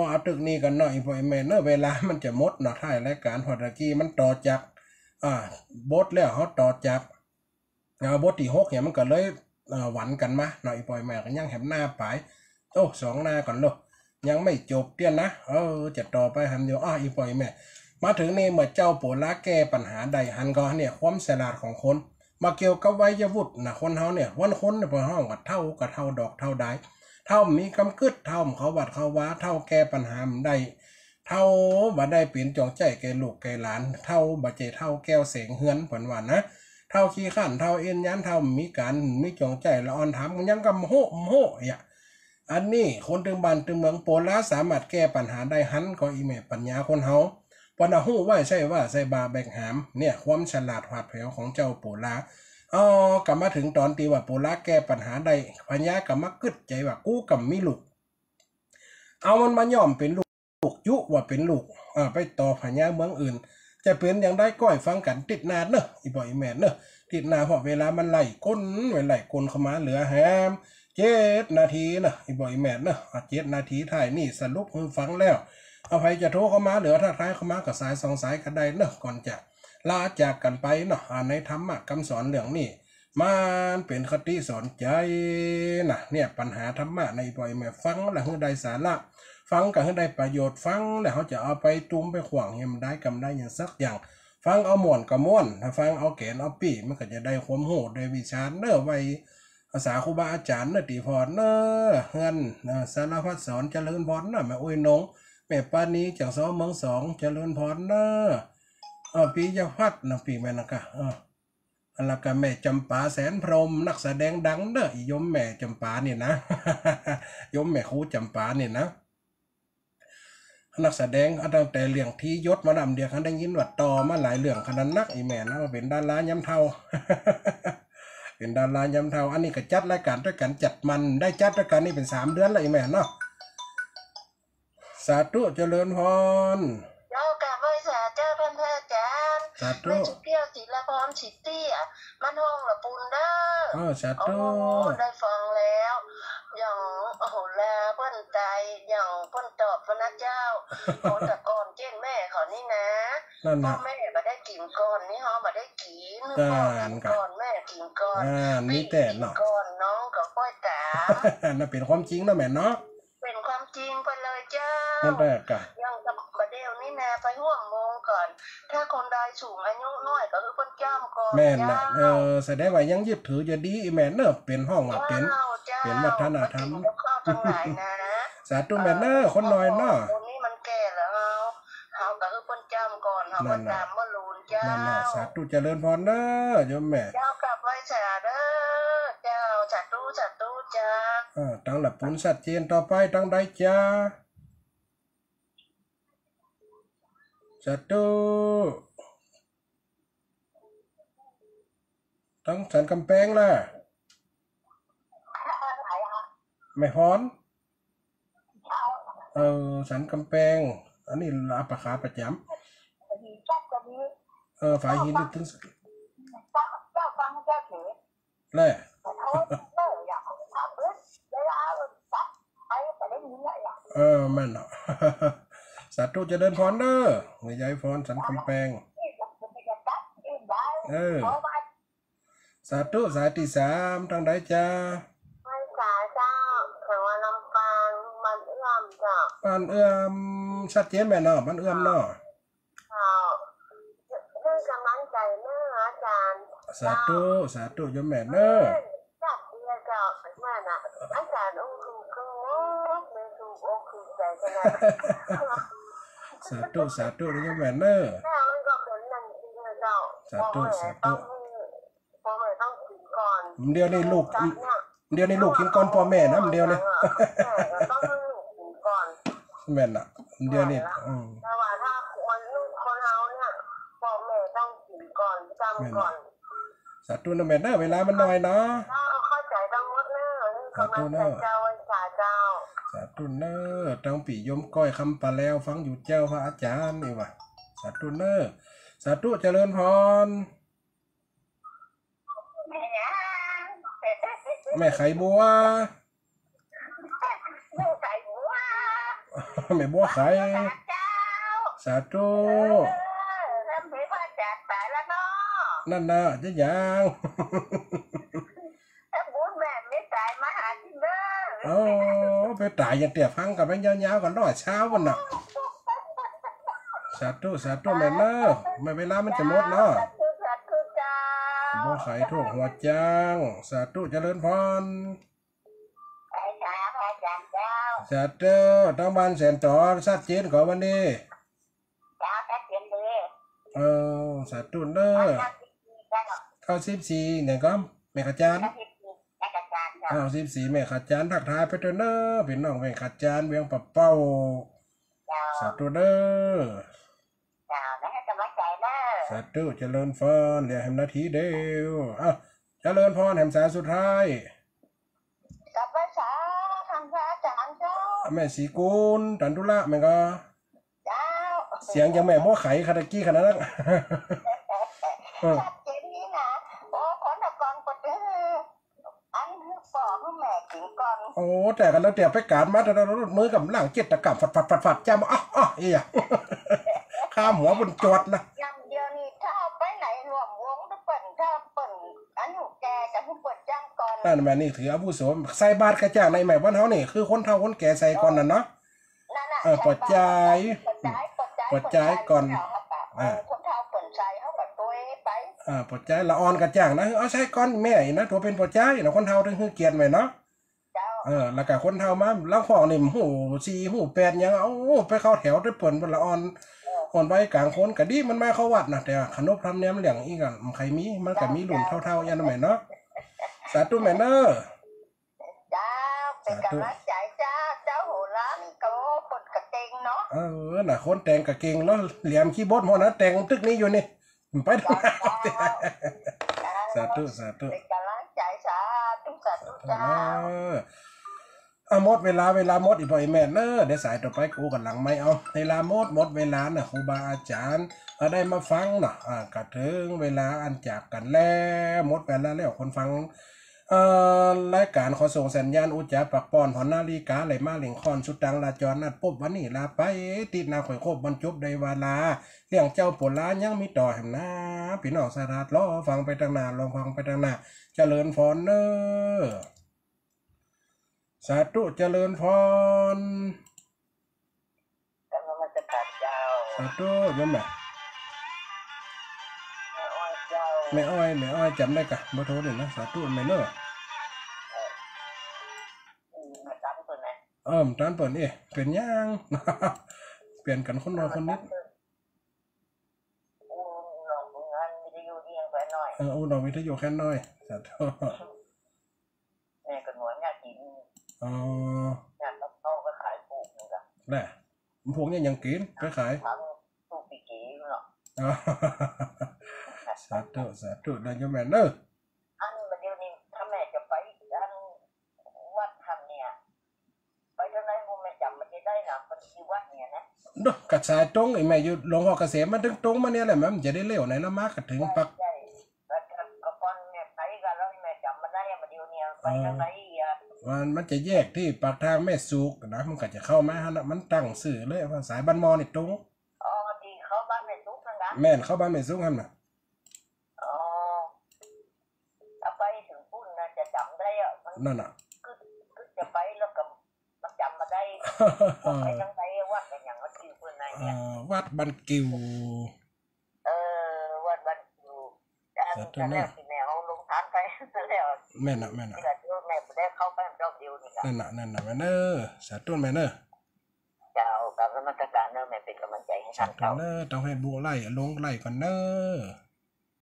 เอาตึกนี้ก่อนเนาะ อี่ป้ออี่แม่เนาะ เวลามันจะหมดเนาะ ท้ายรายก๋าน เพราะตะกี้มันต่อจาก อ่า บทแล้ว เฮาต่อจาก อ่า บทตี้หกเนี่ย มันก็เลย เอ่อ หวันกั๋นมาเนาะ อี่ป้ออี่แม่ ก็ยังแหมหน้าไป โอ้ สองหน้าก่อนโลด ยังไม่จบเตี้ยนะ เออ จะต่อไปหันอยู่ อ่ะ อี่ป้ออี่แม่ มาเถิงนี่ เมื่อเจ้าโปลาแก้ปั๋ญหาได้หันก่อเนี่ย ความฉลาดของคน มาเกี่ยวกับวัยวุฒินะ คนเฮาเนี่ย วันคนเนี่ย เปิ้นฮ้องว่าเฒ่าก็เฒ่าดอกเฒ่าดาย เฒ่ามีกำกึ๊ด เฒ่าเข้าวัดเข้าวา เฒ่าแก้ปั๋ญหาบ่ได้ เฒ่าบ่ได้เป๋นจองใจ๊แก่ลูกแก่หลาน เฒ่าบ่ใจ้เฒ่าแก้วแสงเฮือน เปิ้นว่านะ เฒ่าขี้คร้าน เฒ่าเอนยาน เฒ่าบ่มีก๋าน บ่มีจองใจ๊ ละอ่อนถามยังก็บ่ฮู้ บ่ฮู้ อะ อันนี้คนตึงบ้านตึงเมือง โปลาสามารถแก้ปัญหาได้ หันก่ออีแม่ปัญญาคนเฮา เปิ้นน่ะฮู้ไว้ ใจ้ว่าใจ้บ่าแบกหาม เนี่ย ความฉลาดผาดแผวของเจ้าโปลา เอ้อ ก็มาเถิงต๋อนตี้ว่าโปลาแก้ปัญหาได้ พญาก็มากึ๊ดใจ๋ว่า กูก็บ่มีลูก เอามันมาย้อมเป๋นลูก ยุว่าเป๋นลูก เอ่อ ไปต่อพญาเมืองอื่น จะเป๋นอย่างใดก้อยฟังกั๋นติ๊ดหน้าเนาะ อี่ป้ออี่แม่เนาะ ติ๊ดหน้า เพราะเวลามันไล่ก้น ไล่ก้นเข้ามาเหลือแหม เจ็ดนาทีเนาะ อี่ป้ออี่แม่เนาะ อ่ะ เจ็ดนาทีท้ายนี่สรุปหื้อฟังแล้ว เอาใผจะโทรเข้ามาหรือทักทายเข้ามาก็สายสองสายก็ได้เนาะ ก่อนจะลาจากกั๋นไปเนาะ อ่า ในธรรมะกำสอนเรื่องนี้ มันเป๋นคติสอนใจ๋นะ เนี่ย ปัญหาธรรมะใน อี่ป้ออี่แม่ฟังแล้วหื้อได้สาระ ฟังก็หื้อได้ประโยชน์ ฟังแล้วเฮาจะเอาไปตุ้มไปขว้างหื้อมันได้กำได้หยังสักอย่าง ฟังเอาม่วนก็ม่วน ถ้าฟังเอาแก๋นเอาปี้ มันก็จะได้ความฮู้ได้วิชาเนาะ ไว้อาศัยครูบาอาจ๋ารย์เนาะ ตี้ผ่อนเนาะ เฮือน เอ่อ สารพัดสอน เจริญพรเนาะ แม่อุ๊ยนง แม่ปานี จากสองเมืองสอง เจริญพรเนาะ เอ่อ ปิยพัฒน์เนาะ ปี้แม่นนะกะ เอ่อ แล้วก็แม่จ๋ำปา แสนพรหม นักแสดงดังเนาะ อี่โยมแม่จ๋ำปานี่นะ โยมแม่ครูจ๋ำปานี่นะ นักแสดง อ่ะ ตั้งแต่เรื่องธี่ยศมาดำเดียว คันได้ยินว่าต่อมาหลายเรื่องขนาดนัก อี่แม่นะ ว่าเป๋นดารายามเฒ่า เป๋นดารายามเฒ่า อันนี้ก็จัดรายก๋านตวยกั๋น จัดมันได้จัดตวยกั๋นนี่เป๋นสามเดือนแล้ว อี่แม่เนาะ สาธุ เจริญพร เจ้า กราบไหว้สาเจ้าต้านพระอาจ๋ารย์ สาธุ แม่สุเกี้ยว ศิลาพร สิทธิ์เตี้ย บ้านห้องละปูนเด้อ เออ สาธุ โอ้ ได้ฟังแล้ว อย่าง โอ้โห ลาเปิ้นตาย อย่างเปิ้นตอบพระนะเจ้า คนแต่ก่อนเจ้นแม่เขานี่นะ นั่นน่ะ ป้อแม่บ่ได้กิ๋นก่อน นี่เฮาบ่ได้กิ๋น ป้อกิ๋นก่อน แม่กิ๋นก่อน อ่า ปี้ มีแต่ กิ๋น เนาะ ก่อน น้องก็ค่อยต๋าม นั่นเป๋นความจริงเนาะแม่เนาะ เป๋นความจริงไปเลยเจ้า นั่นแหละกะ อย่างกับบ่าเดี่ยวนี้นะ ไปฮ่วมโมงก่อน ถ้าคนใดสูงอายุน้อยก็หื้อเปิ้นจ้ำก่อน แม่นน่ะ เจ้า เออ แสดงว่ายังยึดถืออยู่ดี อี่แม่เนาะ เป๋นฮ้องว่าเป๋น เจ้า เจ้า เป๋นวัฒนธรรม มากิ๋นกับข้าวตังหลายนะ สาธุแม่เนาะ เออ คนน้อยเนาะ คนนี้มันแก่แล้ว เฮา เฮาก็หื้อเปิ้นจ้ำก่อน เฮาก็ นั่นน่ะ ต๋ามบ่ลูนเจ้า นั่นน่ะ สาธุ เจริญพรเนาะ โยมแม่ เจ้า กราบไหว้สาเด้อ เจ้า สาธุ สาธุ เจ้า เออ ตังละปูนสัดเจน ต่อไปตังใดจ๊ะ สาธุ ตังสันก๋ำแปงล่ะ แม่ฮอน เออ สันก๋ำแปง อันนี้ลาปะขาประจ๋ำ เออ ฝายหินนี่ตึง แหละ เออ แม่นเนาะ สาธุ เจริญพรเนาะ แม่ยายพร สันก๋ำแปง เออ สาธุ สายตี้สาม ตังใดจ๊ะ ไหว้สาเจ้า แถวลำปาง บ้านเอื้อมเจ้า บ้านเอื้อม ชัดเจนแม่เนาะ บ้านเอื้อมเนาะ เจ้า หื้อกำลังใจ๋เน้ออาจ๋ารย์ สาธุ เจ้า สาธุ โยมแม่เน้อ เออ จัดเดียวเจ้า แม่น่ะ อาจ๋ารย์องค์ถูกคือมุก แม่ถูกอกถูกใจ๋ขนาด สาธุ สาธุ โยมแม่เน้อ แม่มันก็เป๋นนั่นจริงเลยเจ้า สาธุ พ่อแม่ สาธุ ต้องหื้อ พ่อแม่ต้องกิ๋นก่อน เดี๋ยวนี้ลูก เดี๋ยวนี้ลูกกิ๋นก่อนพ่อแม่นะ เดี๋ยวนี้ แม่ก็ต้องหื้อลูกกิ๋นก่อน แม่นน่ะ เดี๋ยวนี้ อืม แต่ว่าถ้าคนลูกคนเฮาเนี่ย พ่อแม่ต้องกิ๋นก่อน จำก่อน แม่นน่ะ สาธุนะแม่เน้อ เวลามันน้อยเนาะ เจ้า เข้าใจ๋ตังหมดเน้อ สาธุเน้อ กำลังใจ๋เจ้า ไหว้สาเจ้า สาธุเน้อ ตังปี้โยมก้อยคำปาแลว ฟังอยู่เจ้า พระอาจ๋ารย์นี่ว่า สาธุเน้อ สาธุ เจริญพร แม่ไข่บัว แม่ไข่บัว แม่บัวไข่ สาธุ เออ นั่นน่ะ จะยัง ถ้าบุญแม่ไม่ต๋ายมาหากิ๋นเด้อ โอ้ ไปต๋ายอย่างเตี้ย ฟังกั๋นไปยาวๆ กั๋นร้อยเช้าวันน่ะ สาธุ สาธุ แม่เน้อ แม่ เวลามันจะหมดเนาะ สาธุ สาธุเจ้า บ่ไขโทษหัวจาง สาธุ เจริญพร ไปหา อาจ๋ารย์เจ้า สาธุ ตางบ้านแสนต๋อ ซัดเจนก่อวันนี้ เจ้า ซัดเจนเลย เออ สาธุเน้อ เก้าสิบสี่ เจ้า เก้าสิบสี่ เนี่ยก่อ แม่ขจาร เก้าสิบสี่ แม่ขจารเจ้า เก้าสิบสี่ แม่ขจาร ทักทายไปเต๊อะเน้อ ปี้น้องแม่ขจาร เวียงป่าเป้า เจ้า สาธุเน้อ เจ้า นะ ให้ก๋ำลังใจ๋เน้อ สาธุ เจริญพร เหลือแหมนาทีเดียว อ้าว เจริญพร แหมสายสุดท้าย กับไหว้สาท่านพระอาจ๋ารย์เจ้า แม่ศรีกุล ตันธุระแม่นก่อ เจ้า เสียงยังแม่บ่ไขขนาดกี้ขนาดนั้น เออ ชัดเจนนี่นะ โอ้ คนตะกอนก็ดื้อ อันหื้อปอหื้อแม่กิ๋นก่อน โอ้ แต่กันแล้วเดี๋ยวไปก๋านมา แต่เราลุดมือกับหลังเจ็ดตะกร้ำ ฝัด ฝัด ฝัด ฝัด จ้ำ อ๊ะ อ๊ะ เอีย ข้ามหัวบนจวดนะ ยามเดียวนี่ถ้าไปไหนร่วมวงตะเปิ้น ถ้าเปิ้นอายุแก่จะหื้อเปิ้นจ้างก่อน นั่นแม่นี่ถืออาวุโส ใส่บาตรกระจ่างในแม่บ้านเฮานี่ คือคนเฒ่าคนแก่ใส่ก่อนน่ะเนาะ นั่นน่ะ เออ ใส่บาตร ปอดจาย ปอดจาย ปอดจาย ปอดจายก่อน เจ้า เฮาก็ อ่า เออ คนเฒ่าเปิ้นใส่เฮาก็ตวยไป อ่า ปอดจาย ละอ่อนกระจ่างนะ เอาใส่ก่อนแม่นะ ตั๋วเป๋นปอดจายนะ คนเฒ่าต้องหื้อเกียรติแม่เนาะ เจ้า เออ แล้วก็คนเฒ่ามา ลางพ่องนี่ ฮู้สี่ฮู้แปดหยัง เอาไปเข้าแถวตวยเปิ้น ละอ่อน เออ อ่อนไหวก๋างคน ก็ดีมันมาเข้าวัดนะ แต่ว่าขนบธรรมเนียมเรื่องอี้ก็บ่ใค่มี มันก็มีรุ่นเฒ่าๆ อย่างนั้นแม่เนาะ สาธุแม่เน้อ เจ้า เป๋นก๋ำลังใจ๋เจ้า เจ้าโหรานี่ก็คนก็เก่งเนาะ เออ น่ะ คนแต่งก็เก่งเนาะ แหลมขี้บดหมดนะ แต่งตึกนี้อยู่นี่ ไป เจ้า สาธุ สาธุ เป๋นก๋ำลังใจ๋ สาธุ สาธุเจ้า เออ อ่ะ หมดเวลา เวลาหมดอีกบ่อยแม่เน้อ เดี๋ยวสายต่อไปกู๋กันหลังไมค์เอา เวลาหมด หมดเวลาน่ะ ครูบาอาจ๋ารย์ ก็ได้มาฟังเนาะ อ่า ก็เถิงเวลาอันจากกั๋นแล้ว หมดเวลาแล้ว คนฟัง เอ่อ รายก๋านขอส่งสัญญาณอุจจาปากป้อน ผ่อนนาฬิกาไหลมาเร่งค่อน สุดตังลาจรนัดปบวันนี้ลาไป ตี้หน้าค่อยคบ บรรจบได้วาลา เรื่องเจ้าปั๋วลายังมีต่อแหมนา ปี้น้องสะหลาดรอฟังไปตังหน้า รอฟังไปตังหน้า เจริญพรเน้อ สาธุ เจริญพร กราบนมัสก๋านเจ้า สาธุ โยมแม่ แม่อ้อยเจ้า แม่อ้อย แม่อ้อยจ๋ำได้ก่ะ เบอร์โทรนี่นะ สาธุแม่เน้อ เออ อืม มาต๋ามเปิ้นนะ เออ มาต๋ามเปิ้น เอ๊ะ เป๋นหยัง เปลี่ยนกั๋นคนละคนนิด อู้หนองวิทยุนี่แค่น้อย เออ อู้หนองวิทยุแค่น้อย สาธุ แม่ก็หนวยเนี่ยกิ๋น อ๋อ เนี่ยเขาก็ขายปลูกนี่ก็ แหละ ปลูกเนี่ยยังกิ๋น ไปขาย ทั้งปลูกปี๋เก๋เนาะ อ๋อ สาธุ สาธุ ได้โยมแม่เน้อ อันเดี๋ยวนี้ถ้าแม่จะไปอันวัดหั้นเนี่ย ไปตางไหนบ่แม่จ๋ำมันจะได้นะ มันกี่วัดเนี่ยนะ เนาะ ก็สายตรงไอ้แม่อยู่หลวงพ่อเกษมมันตึงตรงมาเนี่ยแหละ มันจะได้เลี้ยวไหนแล้วมาก็เถิงปาก ใช่ แล้วก็ก่อนแม่ไปก็แล้วแม่จ๋ำมันได้มาเดี๋ยวเนี่ยไปตางไหนอ่ะ มัน มันจะแยกตี้ปากทางแม่สุกนะ มันก็จะเข้ามาหั้นน่ะ มันตั้งซื่อเลยว่าสายบ้านหม้อนี่ตรง อ๋อ ตี้เข้าบ้านแม่สุกหั้นนะ แม่น เข้าบ้านแม่สุกหั้นน่ะ อ๋อ ถ้าไปเถิงปุ้นน่ะจะจ๋ำได้อะ มัน นั่นน่ะ คือ คือจะไปแล้วก็มันจ๋ำบ่ได้ ไปตางไหน วัดอะหยัง วัดกิ๋วเปิ้นน่ะเนี่ย อ่า วัดบ้านกิ๋ว เออ วัดบ้านกิ๋ว สาธุเน้อ แม่เอาโฮงตานไปแล้ว แม่นน่ะ แม่นน่ะ ตี้ละเดียวแม่บ่ได้เข้าไปรอบเดียวนี่ล่ะ นั่นน่ะ นั่นน่ะ แม่เน้อ สาธุแม่เน้อ เจ้า กราบนมัสก๋านเน้อ แม่เป๋นก๋ำลังใจ๋หื้อ สาธุเน้อ ต้องให้บุไลฟ์ ลงไลฟ์ก่อนเน้อ